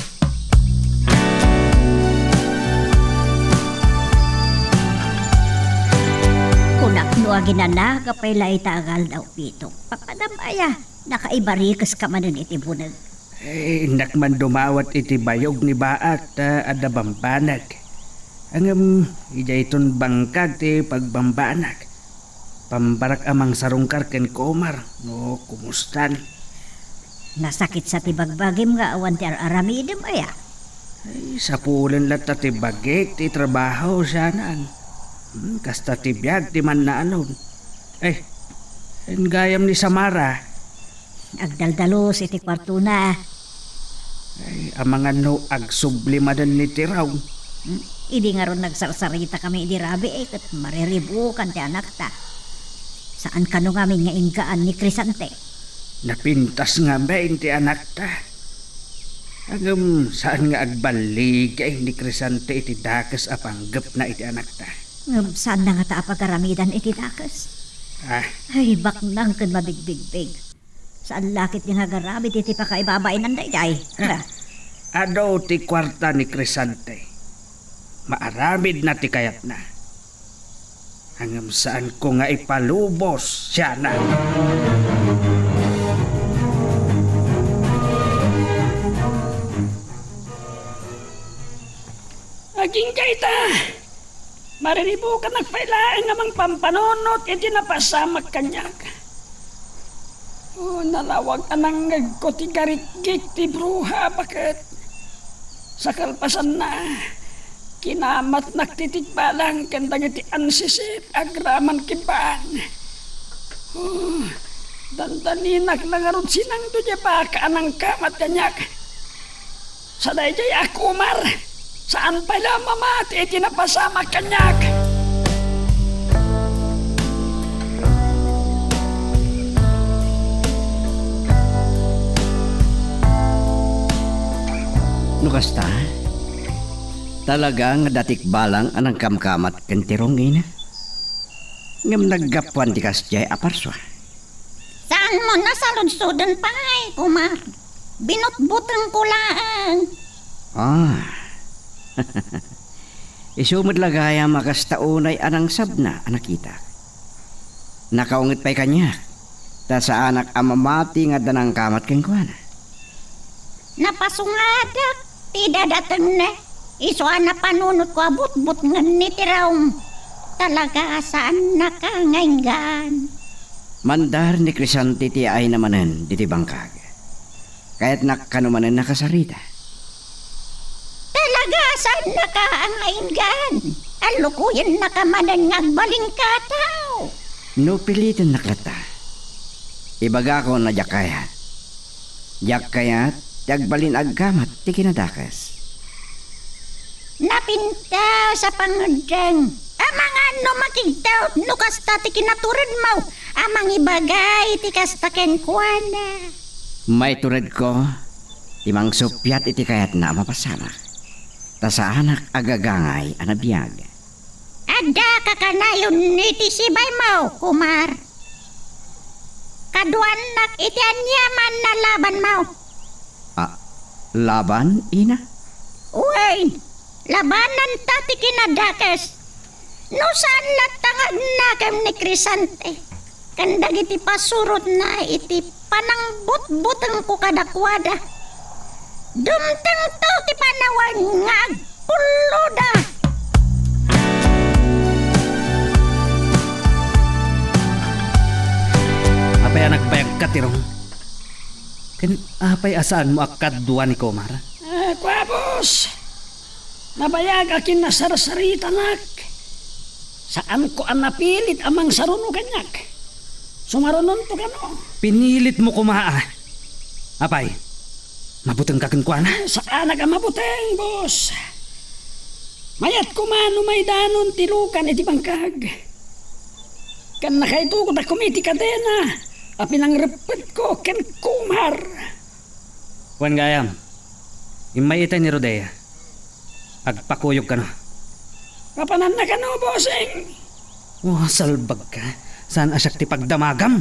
Kunak no aginanaga pay la ita a Aldaw Pitong. Papadam aya, nakaibarikeska manen iti buneg. Eh, innak man dumawat iti bayog ni Baak ta adda bambanag. Ngem, idiayton bangkag ti pagbambanag. Pambarak a mangsarungkar ken Kumar no kumustan. Nasakit sa ti bagbagim nga awan ti ar-aramidem, aya? Ay, sapulen latta ti bagik ti trabaho, sianan. Hmm, kasta ti biag ti mannaalon. Ay, en gayam ni Samara. Agdaldalus iti kuartona. Ay, amangan no agsubli manen ni Tirong. Hmm, idi ngarud nagsarsaritami idi rabii, ket mariribukan ti anakta. Saan kano ngamin nga inggaan ni Crisante? Napintas ngamin ti anakta. Ngem saan nga agballigay ni Crisante iti dakes a panggepna iti anakta. Ngem saanna ngata a pagaramidan iti dakes? Ah. Ay, baknang ken mabigbigbig. Saan la ketdi nga agaramid iti pakaibabainan daydiay? Ah. Adu ti kuarta ni Crisante. Maaramidna ti kayatna. Ngem saanko nga ipalubos, siana. Agingga ita! Mariribukanak pay laeng a mangpampanunot iti napasamak kaniak. O, nalawag a nangngegko ti garikgik ti bruha a baket. Sa kalpasanna, kinamatnak ti tikbalang ken dagiti ansisip agraman ken baan. O, dandaninak la ngarud sinangdo diay baka a nangkamat kaniak. Sadaydiay a Kumar, saan pay la a mamati iti napasamak kaniak. No kasta, talaga nga datik balang a nangkamkamat ken Tirong ina. Ngem naggapuan ti kasdiay a parsua. Saanmo a saludsoden pay, Kumar. Binutbutengko laeng. Ah. Isu met la gayam a kasta unay a nangsabna a nakitak. Nakaunget pay kaniak, ta saanak a mamati nga adda nangkamat kenkuana. Napasungadak ti dadatengna. Isu a napanunotko a butbutngen ni Tirong. Talaga a saannaka nga inggaan. Mandar ni Crisante ti ayna manen ditoy bangkag. Kayatnak kano manen a kasarita. Talaga a saannaka nga inggaan. Allukoyennaka manen nga agbalin a tao. No pilitennak latta, ibagakon a diak kayat. Diak kayat ti agbalin a agkamat ti kinadakes. Napintas a pangeddeng. Amangan no makigtaw no kasta ti kinaturedmo a mangibaga iti kasta kenkuana. Maituredko ti mangsuppiat iti kayatna a mapasamak, ta saanak a gagangay a nabiag. Adda kakanayon iti sibaymo, Kumar. Kaduannak iti aniaman a labanmo. A, laban, ina? Wen, labananta ti kinadakes. No saan latta nga agnakem ni Crisante ken dagiti pasurotna iti panangbutbutengko kadakuada, dumtengto ti panawen nga agpulloda. Apay a nagbayagka, Tirong? Ken apay a saanmo a kadua ni Kumar? Ah, kua, boss. Nabayag a kinnasarsaritanak. Saanko a napilit a mangsaruno kaniak. Sumarunonto kano. Pinilitmo koma a. Apay, mabutengka kenkuana? Saanak a mabuteng, boss. Mayat koma no maidanon ti lukan iti bangkag. Ken nakaitukotak koma iti kadena a pinangreppetko ken Kumar. Wen gayam, immay itay ni Rodea. Agpakuyog kano. Mapananna kano, bossing? Oh, salbagka. Saan a siak ti pagdamagam?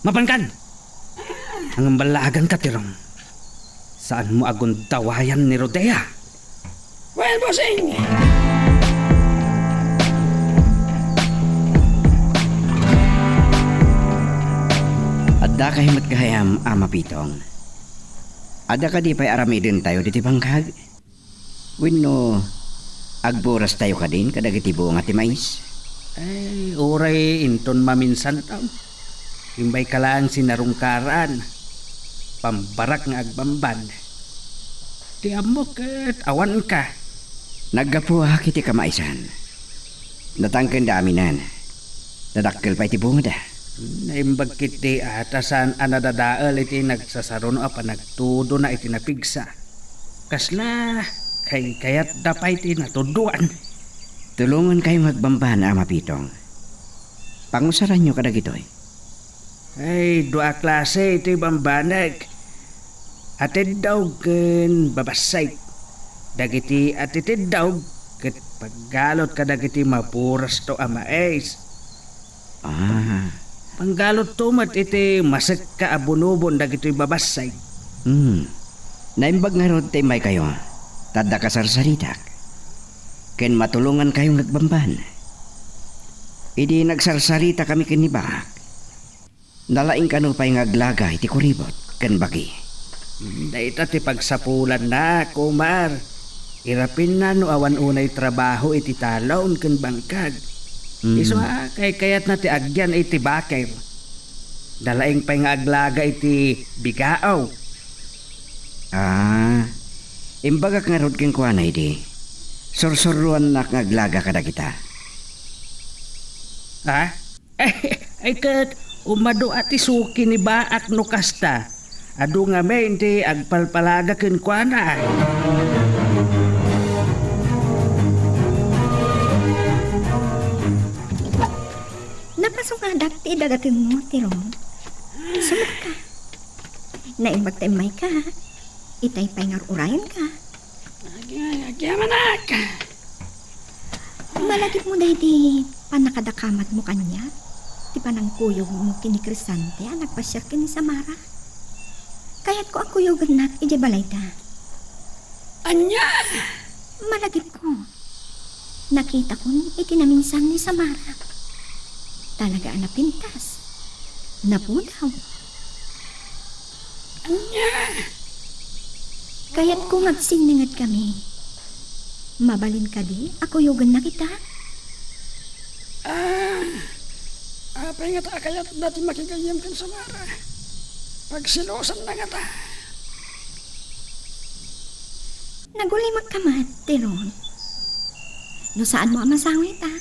Mapankan! Ngem ballaaganka, Tirong. Saanmo a gundawayan ni Rodea. Wen, bossing! Adda kay met gayam a mapitong. Adda kadi pay aramidentayo diti bangkag? Wenno, agpurastayo kadin kadagiti bunga ti mais? Ay, uray inton maminsan taon. Imbayka laeng sinarungkaran. Pambarak nga agbamban. Ti ammok ket awanka. Naggapuak iti kamaisan. Natangkenda aminen. Nadakkel pay ti bungada. Naimbag ketdi a ta saan a nadadael iti nagsasaruno a panagtudona iti napigsa. Kasla kaykayatda pay ti natudoan. Tulongankayo nga agbamban, Ama Pitong. Pangusaranyo kadagitoy. Ay, dua a klase iti bambanag. Atiddaw ken babassay. Dagiti atitiddaw ket paggalut kadagiti mapurasto a mais. Ah. Panggalutto met iti masekka a bunubon dagitoy babassay. Hmm. Naimbag ngarud ti immaykayo, ta adda kasarsaritak. Ken matulongankayo nga agbamban. Idi nagsarsaritakami ken ni Baak, nalaing kano pay nga aglaga iti kuribot ken bagi. Dayta ti pagsapulanna, Kumar. Irapinna no awan unay trabaho iti talon ken bangkag. Mm. Isu a kaykayatna ti agyan iti bakir. Nalaing pay nga aglaga iti bigaaw. Ah, imbagak ngarud kenkuana idi, sursurruannak nga aglaga kadagita. Ha? Ay, ket umadu a ti suki ni Baak no kasta. Adu ngamin ti agpalpalaga kenkuana. Napasungada ti dagatenmo, Tirong. Sumaka. Naimbag ta immayka. Itay pay nga ur-urayenka. Agi-, agyamanak. Malagipmo daydi pannakadakamatmo kaniak, ti panangkuyogmo ken ni Crisante a nagpasiar ken ni Samara. Kayatko a kuyogennak idiay balayda. Ania? Malagipko. Nakitakon iti naminsan ni Samara. Talaga a napintas. Napudaw. Ania? Kayatko nga agsinningedkami. Mabalin kadi a kuyogennak ita? Ah, apay ngata a kayatna ti makigayyem ken Samara? Pagselosanna ngata. Nagulimekka met, Tirong. No saanmo a masango ita,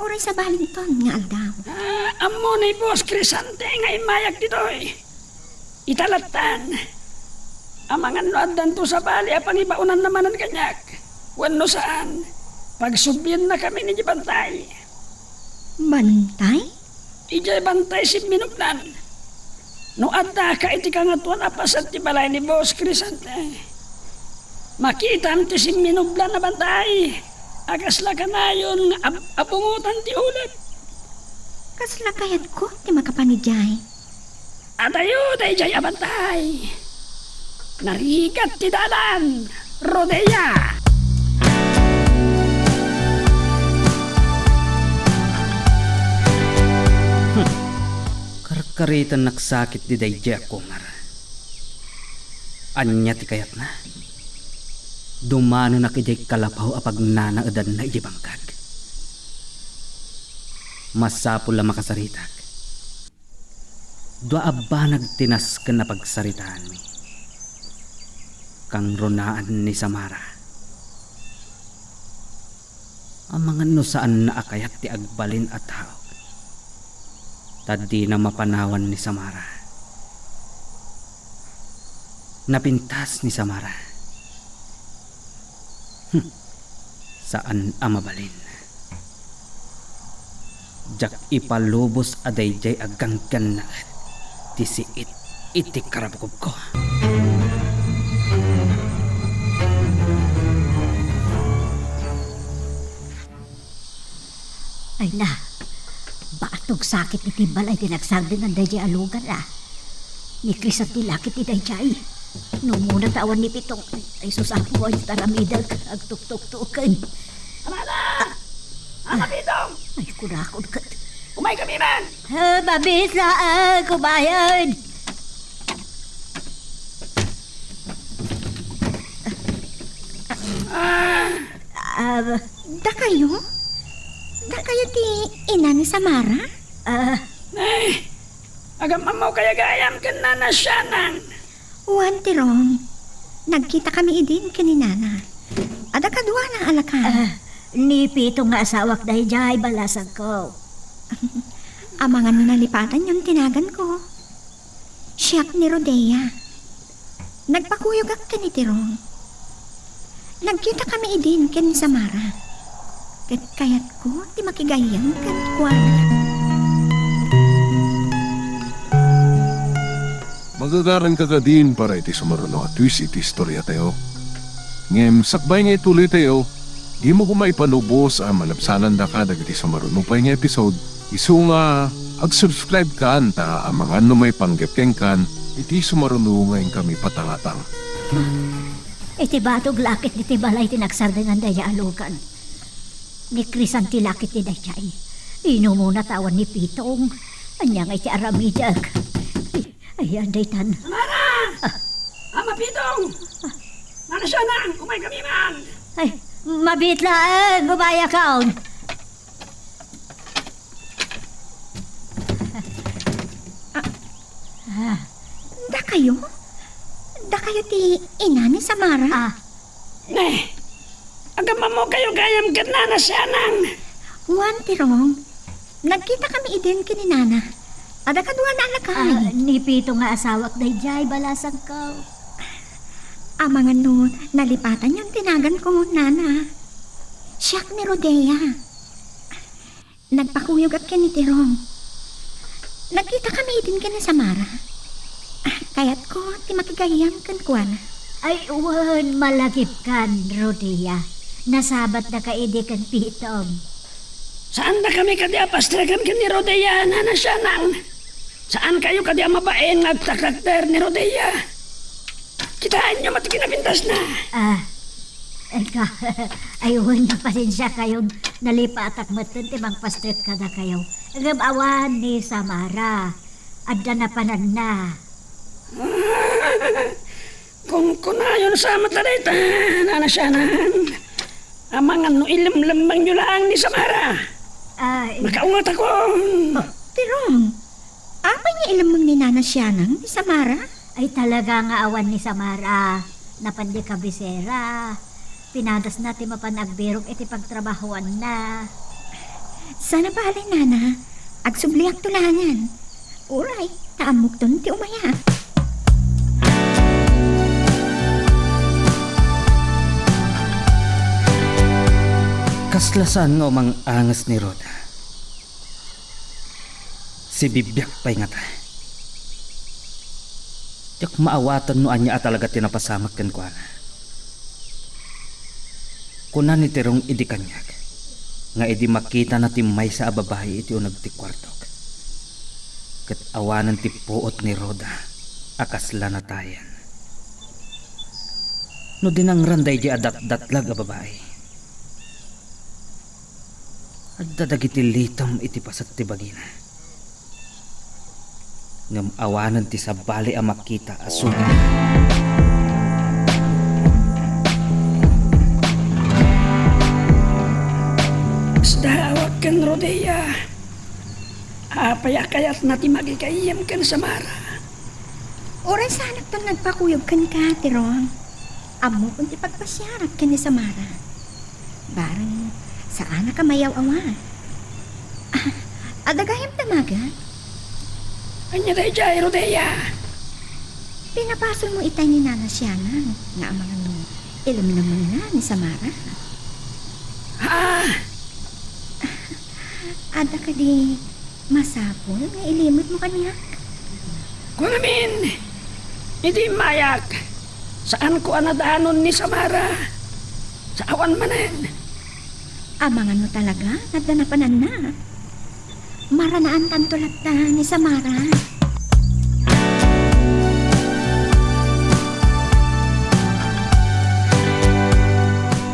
uray sabalinton nga aldaw. Ah, ammo ni Boss Crisante nga immayak ditoy. Ita lattan. Amangan no addanto sabali a pangibaonanna manen kaniak. Wenno saan, pagsubliennakami idiay bantay. Bantay? Idiay bantay simminublan. No addaka iti kangatoan a paset ti balay ni Boss Crescente, makitam ti simminublan a bantay a kasla kanayon nga ab-, abungotan ti ulep. Kasla kayatko ti makapan idiay. Adayo daydiay a bantay. Narigat ti dalan, Rodea. Hmm. Karkariten nagsakit di daydiay a kungar. Ania ti kayatna? Dumanonak idiay kalapaw a pagnanaedanna idiay bangkag. Masapul a makasaritak. Dua a banag ti nasken a pagsaritaanmi. Kangrunaan ni Samara. Amangan no saanna a kayat ti agbalin a tao, ta dina mapanawan ni Samara. Napintas ni Samara. Hmm. Saan a mabalin. Diak ipalubos a daydiay a ganggannaet ti siit iti karabukobko. Ay na, batog sakit iti balay ti nagsardengan daydiay a lugar, a. Ni Crisan ti lakit ti daydiay. No umuna ta awan ni Pitong, ay, sus, Apo, ay, taramidek, agtuktuktuken. Amana! Ama Pitong! Ay, kurakon ket. Umaykami man! Ah, mabit laeng, kumayen! Ah! Ah, dakayo? Dakayo ti ina ni Samara? Ah. Ay, agam-ammawkayo gayam ken Nana Sianang. Wen, Tirong. Nagkitakami idin ken ni Nana. Adda kaduana a lakay. Ah, ni Pito nga asawak daydiay, balasangko. Amangan no nalipatanyon ti naganko. Siak ni Rodea. Nagpakuyogak ken ni Tirong. Nagkitakami idin ken ni Samara. Ket kayatko ti makigayyem kenkuana. Magagaranka kadin para iti sumaruno a twist iti istoriatayo. Ngem sakbay nga ituloytayo, dimo koma ipalubos a malabsanandaka dagiti sumaruno pay nga episode. Isu nga, ag-subscribe kan ta amangan no maipanggep kenkan iti sumaruno nga inkami patangatang. Iti batog lakit diti balay ti nagsardengan daydiay a lugar. Ni Crisan ti lakit ti daydiay. Inumuna ta awan ni Pitong. Ania nga iti aramidek? Ay, ay, daytan. Amana! Ah. Ama Pitong! Ah. Nana Sianang, umaykami man! Ay, mabit laeng, umayakon. Ah, dakayo? Dakayo ti ina ni Samara? Ah. Ne, agam-ammawkayo gayam ken Nana Sianang. Wen, Tirong. Nagkitakami idin ken ni Nana. Adda kaduana a lakay. Ah, ni Pito nga asawak daydiay, balasangko. Amangan no nalipatanyon ti naganko, Nana. Siak ni Rodea. Nagpakuyogak ken ni Tirong. Nagkitakami idin ken ni Samara. Ah, kayatko ti makigayyem kenkuana. Ay, wen, malagipkan, Rodea. Nasabatdaka idi ken Pitong. Saandakami kadi a pastreken ken ni Rodea, Nana Sianang? Saankayo kadi a mabain nga agtaktakder ni Rodea? Kitaenyo met ti kinapintasna. Ah, eka, ay, wen, pasensiakayon, nalipatak metten ti mangpastrek kadakayo. Ngem awan ni Samara, adda napananna. Kunkunayon sa met dayta, Nana Sianang. Amangan no ilemlemmengyo laeng ni Samara. Ay. Makaungetakon. Oh, Tirong, apay nga ilemmeng ni Nana Sianang ni Samara? Ay, talaga nga awan ni Samara. Napan di kabisera. Pinadasna ti mapan agbirok iti pagtrabahoanna. Saan a bale, Nana. Agsubliakto laengen. Uray, ta ammokton ti umaya. Kasla saan nga umang-anges ni Rhoda. Sibibiak pay ngata. Diak maawaten no ania a talaga ti napasamak kenkuana. Kuna ni Tirong idi kaniak nga idi makitana ti maysa a babai iti uneg ti kuartok, ket awanen ti puot ni Rhoda a kasla natayen. No dinangran daydiay a datdatlag a babai, adda dagiti litem iti paset ti bagina. Ngem awanen ti sabali a makita a suda. Sdaawak ken Rodea. Apay a kayatna ti magigayyem ken Samara? Uray saanakton nagpakuyog kenka, Tirong. Ammokon ti pagpasiarak ken ni Samara. Bareng, saanak a mayaw-awan. Ah, adda gayyem damagen? Ania daydiay, Rodea? Pinabasolmo itay ni Nana Siana nga amangan no ilimnamengna ni Samara. Ah! Adda kadi masapul nga ilimedmo kaniak? Kunamin, idi immayak, saanko a nadanon ni Samara. Sa awan manen. Amangan no talaga nga adda napananna. Maranaantanto latta ni Samara.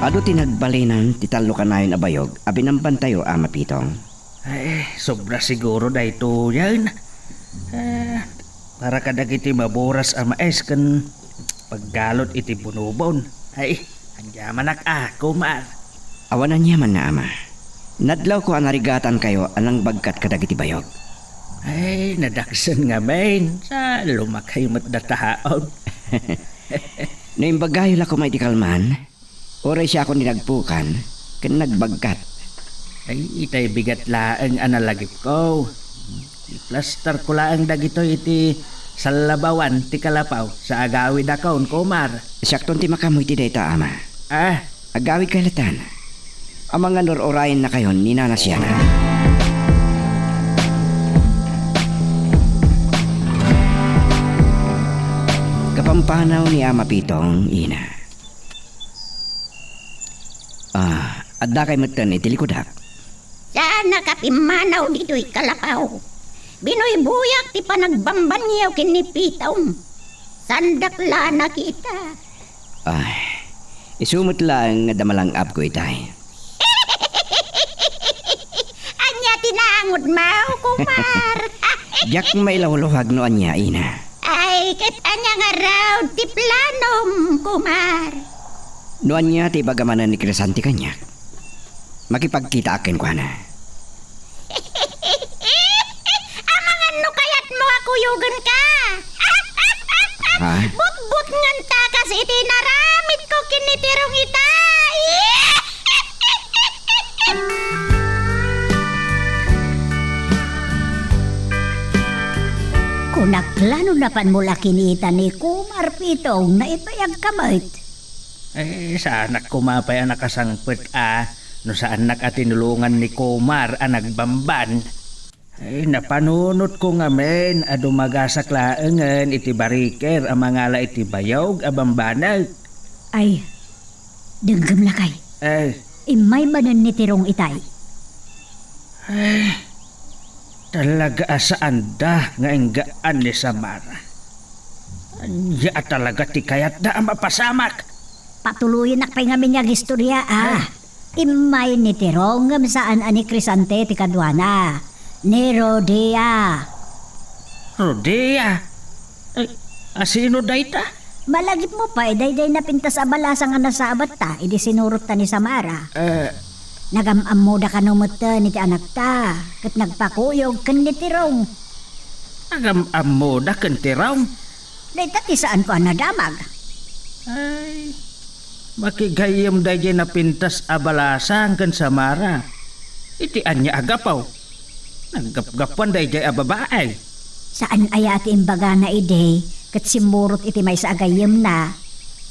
Adu ti nagbalinan ti tallo kanayon a bayog a binambantayo, Ama Pitong. Ay, sobra siguro daytoyen. Ah, para kadagiti maburas a mais ken paggalot iti bunobon. Ay, agyamanak a, kumar. Awan aniamanna, Ama. Nadlawko a narigatankayo a nangbagkat kadagiti bayog. Ay, nadaksen ngamin. Sa lumakay met dataon. No imbagayo la koma iti kalman, uray siakon ti nagpukan ken nagbagkat. Ay, itay bigat laeng a nalagipko. Iplastarko laeng dagitoy iti sallabawan ti kalapaw sa agawidakon, kumar. Siakton ti makaammo iti dayta, Ama. Ah. Agawidkay latta. Amangan no ur-urayennakayon ni Nana Siana. Kapampanaw ni Ama Pitong, Ina. Ah, addakay metten iti likudak. Saanak a pimmanaw ditoy kalapaw. Binuybuyak ti panagbambanyo ken ni Pitong. Saandak la a nakita. Ay, isu met laeng nga adda malang-abko itay. Ania ti naangodmo, kumar? Diak mailawluag no ania, Ina. Ay, ket ania ngarud ti planom, kumar? No ania ti ibaga manen ni Crescente kaniak, makipagkitaak kenkuana. Amangan no kayatmo a kuyogenka. Ha? Butbutngenta kas iti inaramidko ken ni Tirong itay. Kunak la no napanmo la kinita ni Kumar Pitong, naibayagka met. Eh, saanak koma pay a nakasangpet a no saannak a tinulongan ni Kumar a nagbamban. Eh, napanunotko ngamin a dumagasak laengen iti bariker a mangala iti bayog a bambanek. Ay, denggem lakay. Eh. Immay manen ni Tirong itay. Eh, talaga a saanda nga inggaan ni Samara. Ania a talaga ti kayatda a mapasamak? Patuloyennak pay ngamin nga agistorya, a. Eh. Immay ni Tirong ngem saan a ni Crescente ti kaduana. Ni Rodea. Rodea? Ay, asino dayta? Malagipmo pay daydiay napintas a balasang a nasabatta idi sinurotta ni Samara. Eh. Nagam-ammoda kano metten iti anakta, ket nagpakuyog ken ni Tirong. Nagam-ammoda ken Tirong? Dayta ti saanko a nadamag. Ay, makigayyem daydiay napintas a balasang ken Samara. Iti ania a gapu? Naggapgapuan daydiay a babai. Saan aya ti imbagana idi ket simmurot iti maysa a gayyemna?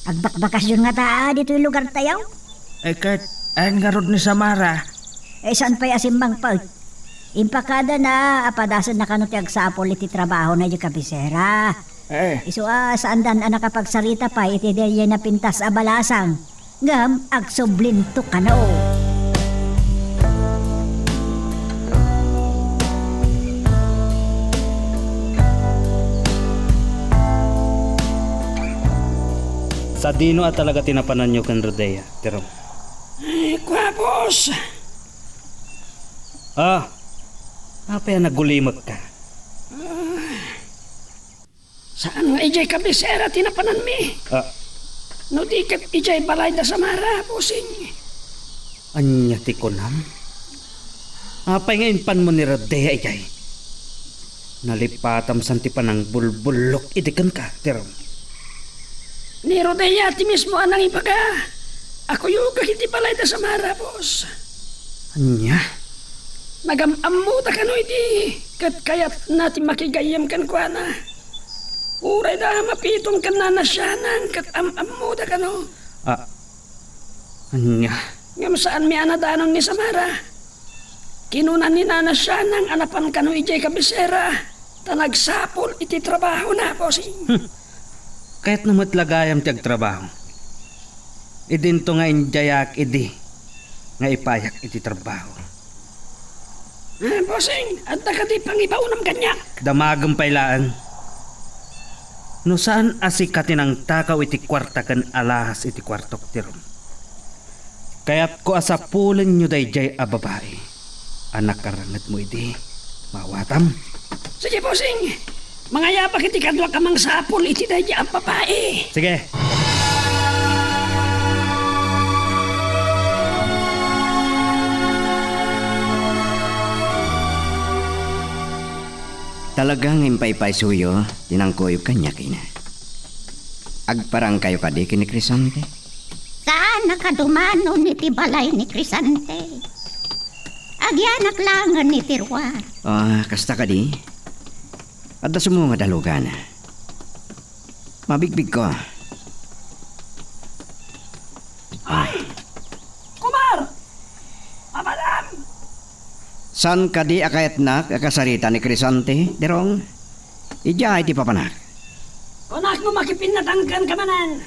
Agbakbakasyon ngata a ditoy lugartayo? Eh, ket Ayan ngarud ni Samara. Eh, saan pay a simmangpet? Impakadana a padasenna kano ti agsapul iti trabahona idiay kabisera. Eh. Isu a saandan a nakapagsarita pay iti daydiay napintas a balasang. Ngem agsublinto kano. Sadino a talaga ti napananyo ken Rodea, Tirong? Ay, kua, boss. Ah, apay a nagulimekka? Saan nga idiay kabisera ti napananmi? Ah. No di ket idiay balay da Samara, bossing. Ania ti kunam? Apay nga impanmo ni Rodea idiay? Nalipatam san ti panangbulbullok idi kenka, Tirong. Ni Rodea ti mismo a nangibaga a kuyogek iti balay da Samara, boss. Ania? Nagam-ammoda kano idi ket kayatna ti makigayyem kenkuana. Uray da mapitom ken Nana Sianang ket am-ammoda kano. Ah, ania? Ngem saanmi a nadanon ni Samara. Kinuna ni Nana Sianang a napan kano idiay kabisera, ta nagsapul iti trabahona, bossing. Hmm. Kayatna met la gayam ti agtrabaho. Idinto nga indiayak idi nga ipayak iti trabaho. Ah, bossing, adda kadi pangibaonam kaniak? Damagem pay laeng. No saan a sika ti nangtakaw iti kuarta ken alahas iti kuartok, Tirong, kayatko a sapulenyo daydiay a babai a nakarangedmo idi maawatam. Sige, bossing. Mangayabak iti kaduak a mangsapul iti daydiay a babai. Sige. Talaga nga impaypaysoyo ti nangkuyog kaniak, ina. Agparangkayo kadi ken ni Crisante? Saan a kadumanon iti balay ni Crisante. Agyanak laengen iti ruar. Ah, kasta kadi? Adda sumungad a lugana. Mabigbigko. Ay! Kumar! Amadam! Saan kadi a kayatnak a kasarita ni Crisante, Tirong? Idiay ti papanak. Kunak no makipinnatangken ka manen.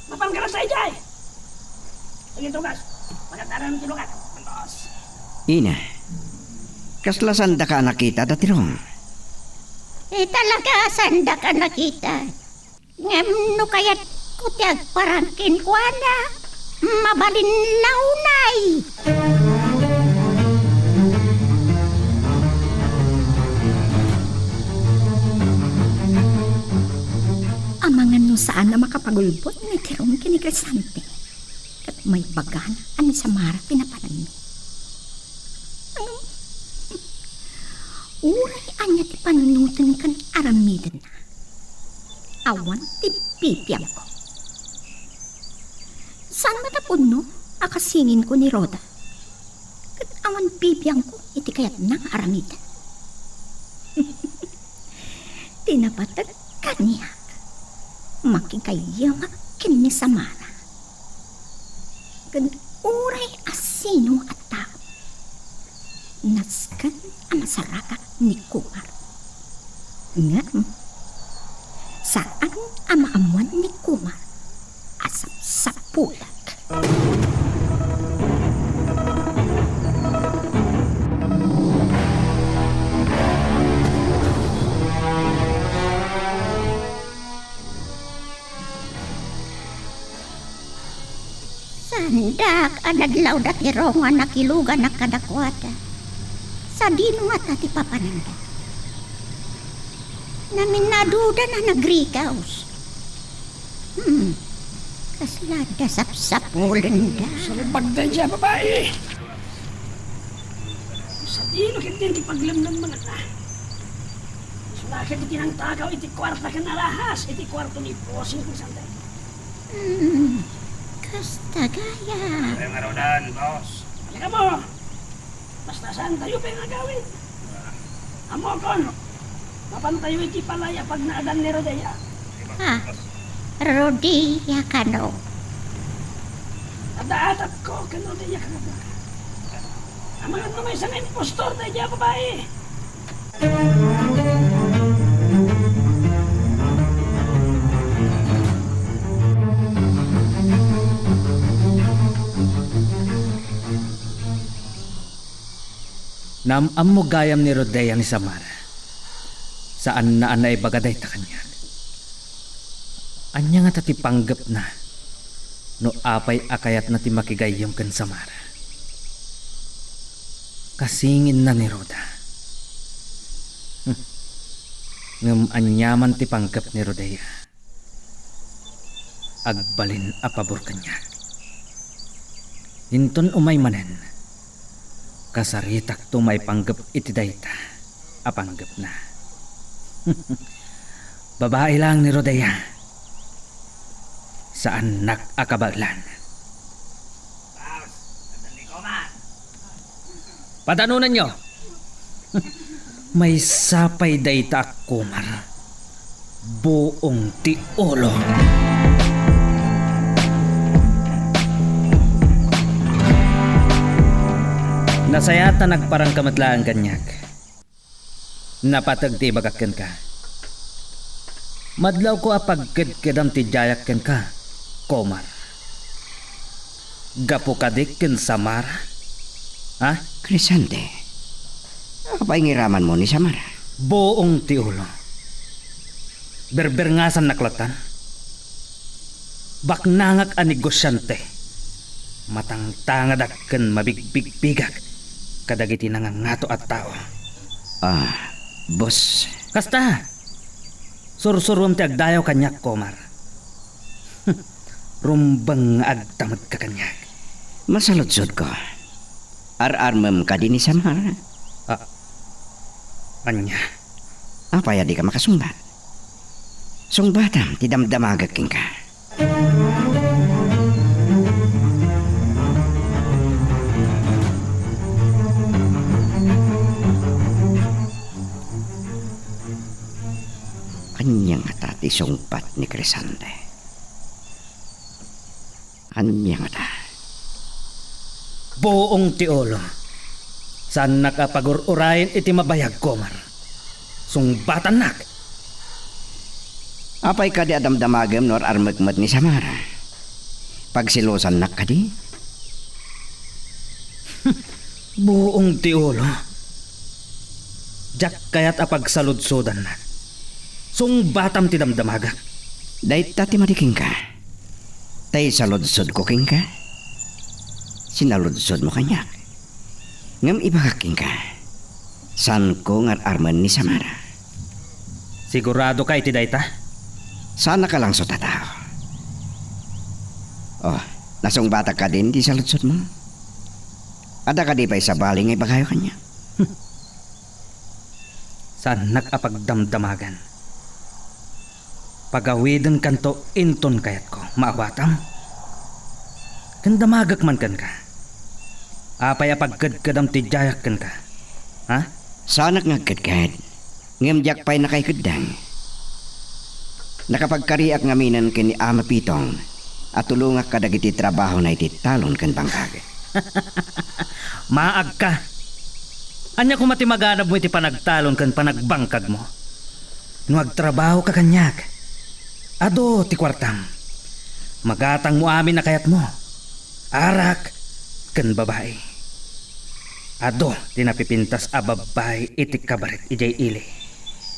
Mapan ka sa idiay. Sige, tugas. Pagkataran ti lugar. Boss. Ina, kasla sandaka a nakita da, Tirong? Eh, talaga, sandaka a nakita. Ngem no kayatko ti agparang kenkuana, mabalin la unay. Amangan no saan a makapagulbod ni Tirong ken ni Crisante, ket maibagana a ni Samara ti napananmi. Ngem, uray ania ti panunoten ken aramidenna, awan ti bibiangko. Saan met a pudno a kasinginko ni Roda, ket awan bibiangko iti kayatna nga aramiden. Ti napateg kaniak, makigayyemak ken ni Samara. Ken uray a sino a tao, nasken a masarakan ni Kumar. Ngem, saan a maammuan ni Kumar a sapsapulek. Sandak a nadlawda ti Rongo a nakiluganak kadakuada. Sadino ngata ti papananda? Naminadudana nagrikaws. Hmm, kasla da sapsapulenda. Salbag daydiay a babai. Sadino ketdin ti paglemlemmengna? Isu la ketdi ti nangtakaw iti kuarta ken alahas iti kuarto ni Bossing Crisante. Hmm, kasta gayam. Ay, ngarudan, boss. Halika mo. Basta saantayo pay nga agawid. Ammokon, mapantayo iti palay a pagnaadan ni Rodea. Ah, Rodea kano? Daatap ko ken Rodea ken Abra. Amangan no maysa nga impostor daydiay a babai. Naam-ammo gayam ni Rodea ni Samara. Saanna a naibaga dayta kaniak. Ania ngata ti panggepna no apay a kayatna ti makigayyem ken Samara? Kasinginna ni Roda. Hmm. Ngem aniaman ti panggep ni Rodea, agbalin a pabor kaniak. Inton umay manen, kasaritakto maipanggep iti dayta a panggepna. Babai laeng ni Rodea. Saannak a kabaelan. Padanonanyo. Maysa pay dayta a Komar. Buong ti ulo. Nasayaat a nagparangka met laeng kaniak. Napateg ti ibagak kenka. Madlawko a pagkedkedam ti diayak kenka, Komar. Gapu kadi ken Samara? Ha? Crescente, apay nga iramanmo ni Samara? Buong ti ulo. Berberngasannak lattan. Baknangak a negosiante. Matangtangadak ken mabigbigbigak kadagiti nangangato a tao. Ah, boss. Kasta! Sursurom ti agdayaw kaniak, Komar. Rumbeng nga agtamedka kaniak. Masaludsodko. Ar-armem kadi ni Samara? Ah, ania? Apay a dika makasungbat? Sungbatam ti damdamagek kenka. Ania ngata ti sungbat ni Crescente? Ania ngata? Buong ti ulo. Saannak a pagur-urayen iti mabayag, Komar. Sungbatannak. Apay kadi a damdamagem no ar-armek met ni Samara? Pagselosannak kadi? Buong ti ulo. Diak kayat a pagsaludsodannak. Sungbatam ti damdamagak. Dayta ti madi kenka. Tay saludsodko kenka, sinaludsodmo kaniak. Ngem ibagak kenka, saanko nga ar-armen ni Samara. Siguradoka iti dayta? Saanak a langsot a tao. Oh, nasungbatak kadin ti saludsodmo? Adda kadi pay sabali nga ibagayo kaniak? Saannak a pagdamdamagan. Pagawidenkanto inton kayatko. Maawatam? Ken damagek man kenka. Apay a pagkedkedam ti diayak kenka? Ha? Saanak nga agkedked, ngem diak pay nakaikeddeng. Nakapagkariak ngaminen ken ni Ama Pitong a tulongak kadagiti trabahona iti talon ken bangkag. Maagka! Ania koma ti maganabmo iti panagtalon ken panagbangkagmo? No agtrabahoka kaniak, adu ti kuartam. Magatangmo amin a kayatmo. Arak ken babai. Adu ti napipintas a babbai iti kabaret idiay ili.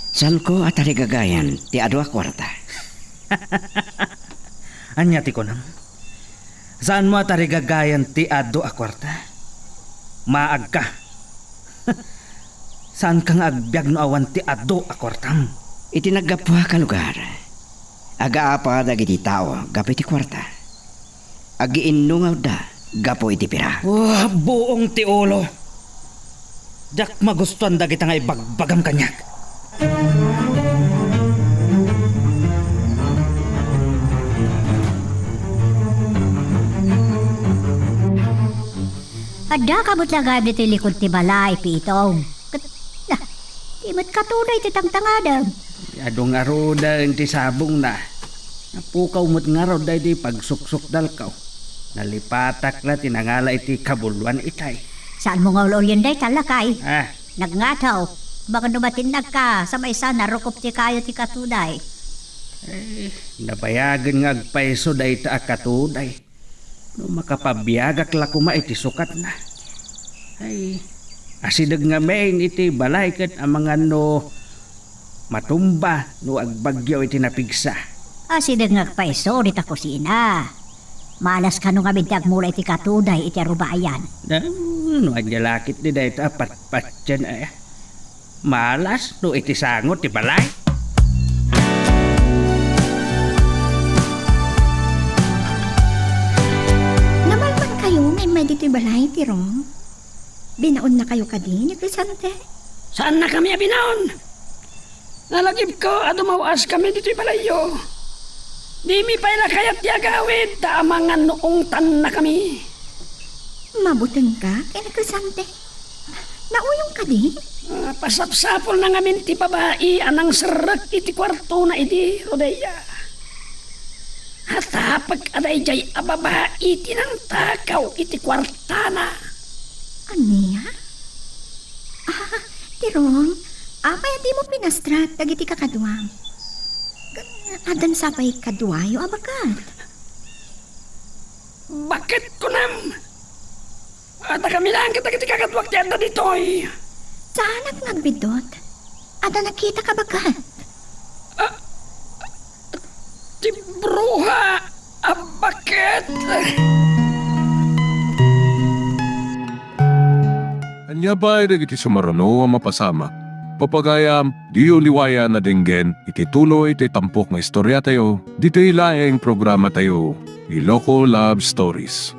Saanko a tarigagayan ti adu a kuarta. Ania ti kunam? Saanmo a tarigagayan ti adu a kuarta? Maagka. Saanka nga agbiag no awan ti adu a kuartam? Iti naggapuak a lugar, agaapa dagiti tao gapu iti kuarta. Agiinnungawda gapu iti pirak. Wah, buong ti ulo. Diak magustuan dagita nga ibagbagam kaniak. Adda ka met la gayam ditoy likod ti balay, Pitong. Ket, na, di met katunay ti tangtangadem. Adu ngaruden ti sabongna. Napukaw met ngarud daydi pagsuksukdalko. Nalipatak la ti nangala iti kabuloan itay. Saanmo nga ul-ulien dayta, lakay? Ah. Nagngataw. Baka no matinnagka, sa maysa, narukop ti kayo ti katuday. Eh, nabayagen nga agpayso dayta a katuday. No makapabiagak la koma iti sukatna. Ay, asideg ngamin iti balay ket amangan no matumba no agbagyo iti napigsa. Asideg nga agpayso dita kusina. Malas kano ngamin ti agmula iti katuday iti arubayan. Ah, no ania la ket dayta a patpatien, eh. Malas no iti sango ti balay. Namalman kayo nga immay ditoy balay, Tirong? Binaon na kayo kadi ni Crescente? Saan na kami a binaon? Nalagipko a dumaw-as kami ditoy balayyo. Dimi pay la kayat ti agawid, ta amangan no ungtan na kami. Mabuteng ka ken ni Crescente? Nauyong kadi? Ah, pasapsapul na ngamin ti babai a nangserrek iti kuartona idi, Rodea. Natapek a daydiay a babai ti nangtakaw iti kuartana. Ania? Ah, Tirong, apay a dimo pinastrak dagiti kakaduam? Addan sa pay kaduayo a baket? Baket, kunam? Adda kami laeng ket dagiti kakaduak ti adda ditoy. Saanak nga agbiddut? Adda nakita ka baket? Ah, ti bruha a baket. Ania pay dagiti sumaruno a mapasamak? Papagayam, diyo liwayan a denggen iti tuloy ti tampok nga istoriatayo, ditoy laeng programatayo, Iloko Love Stories.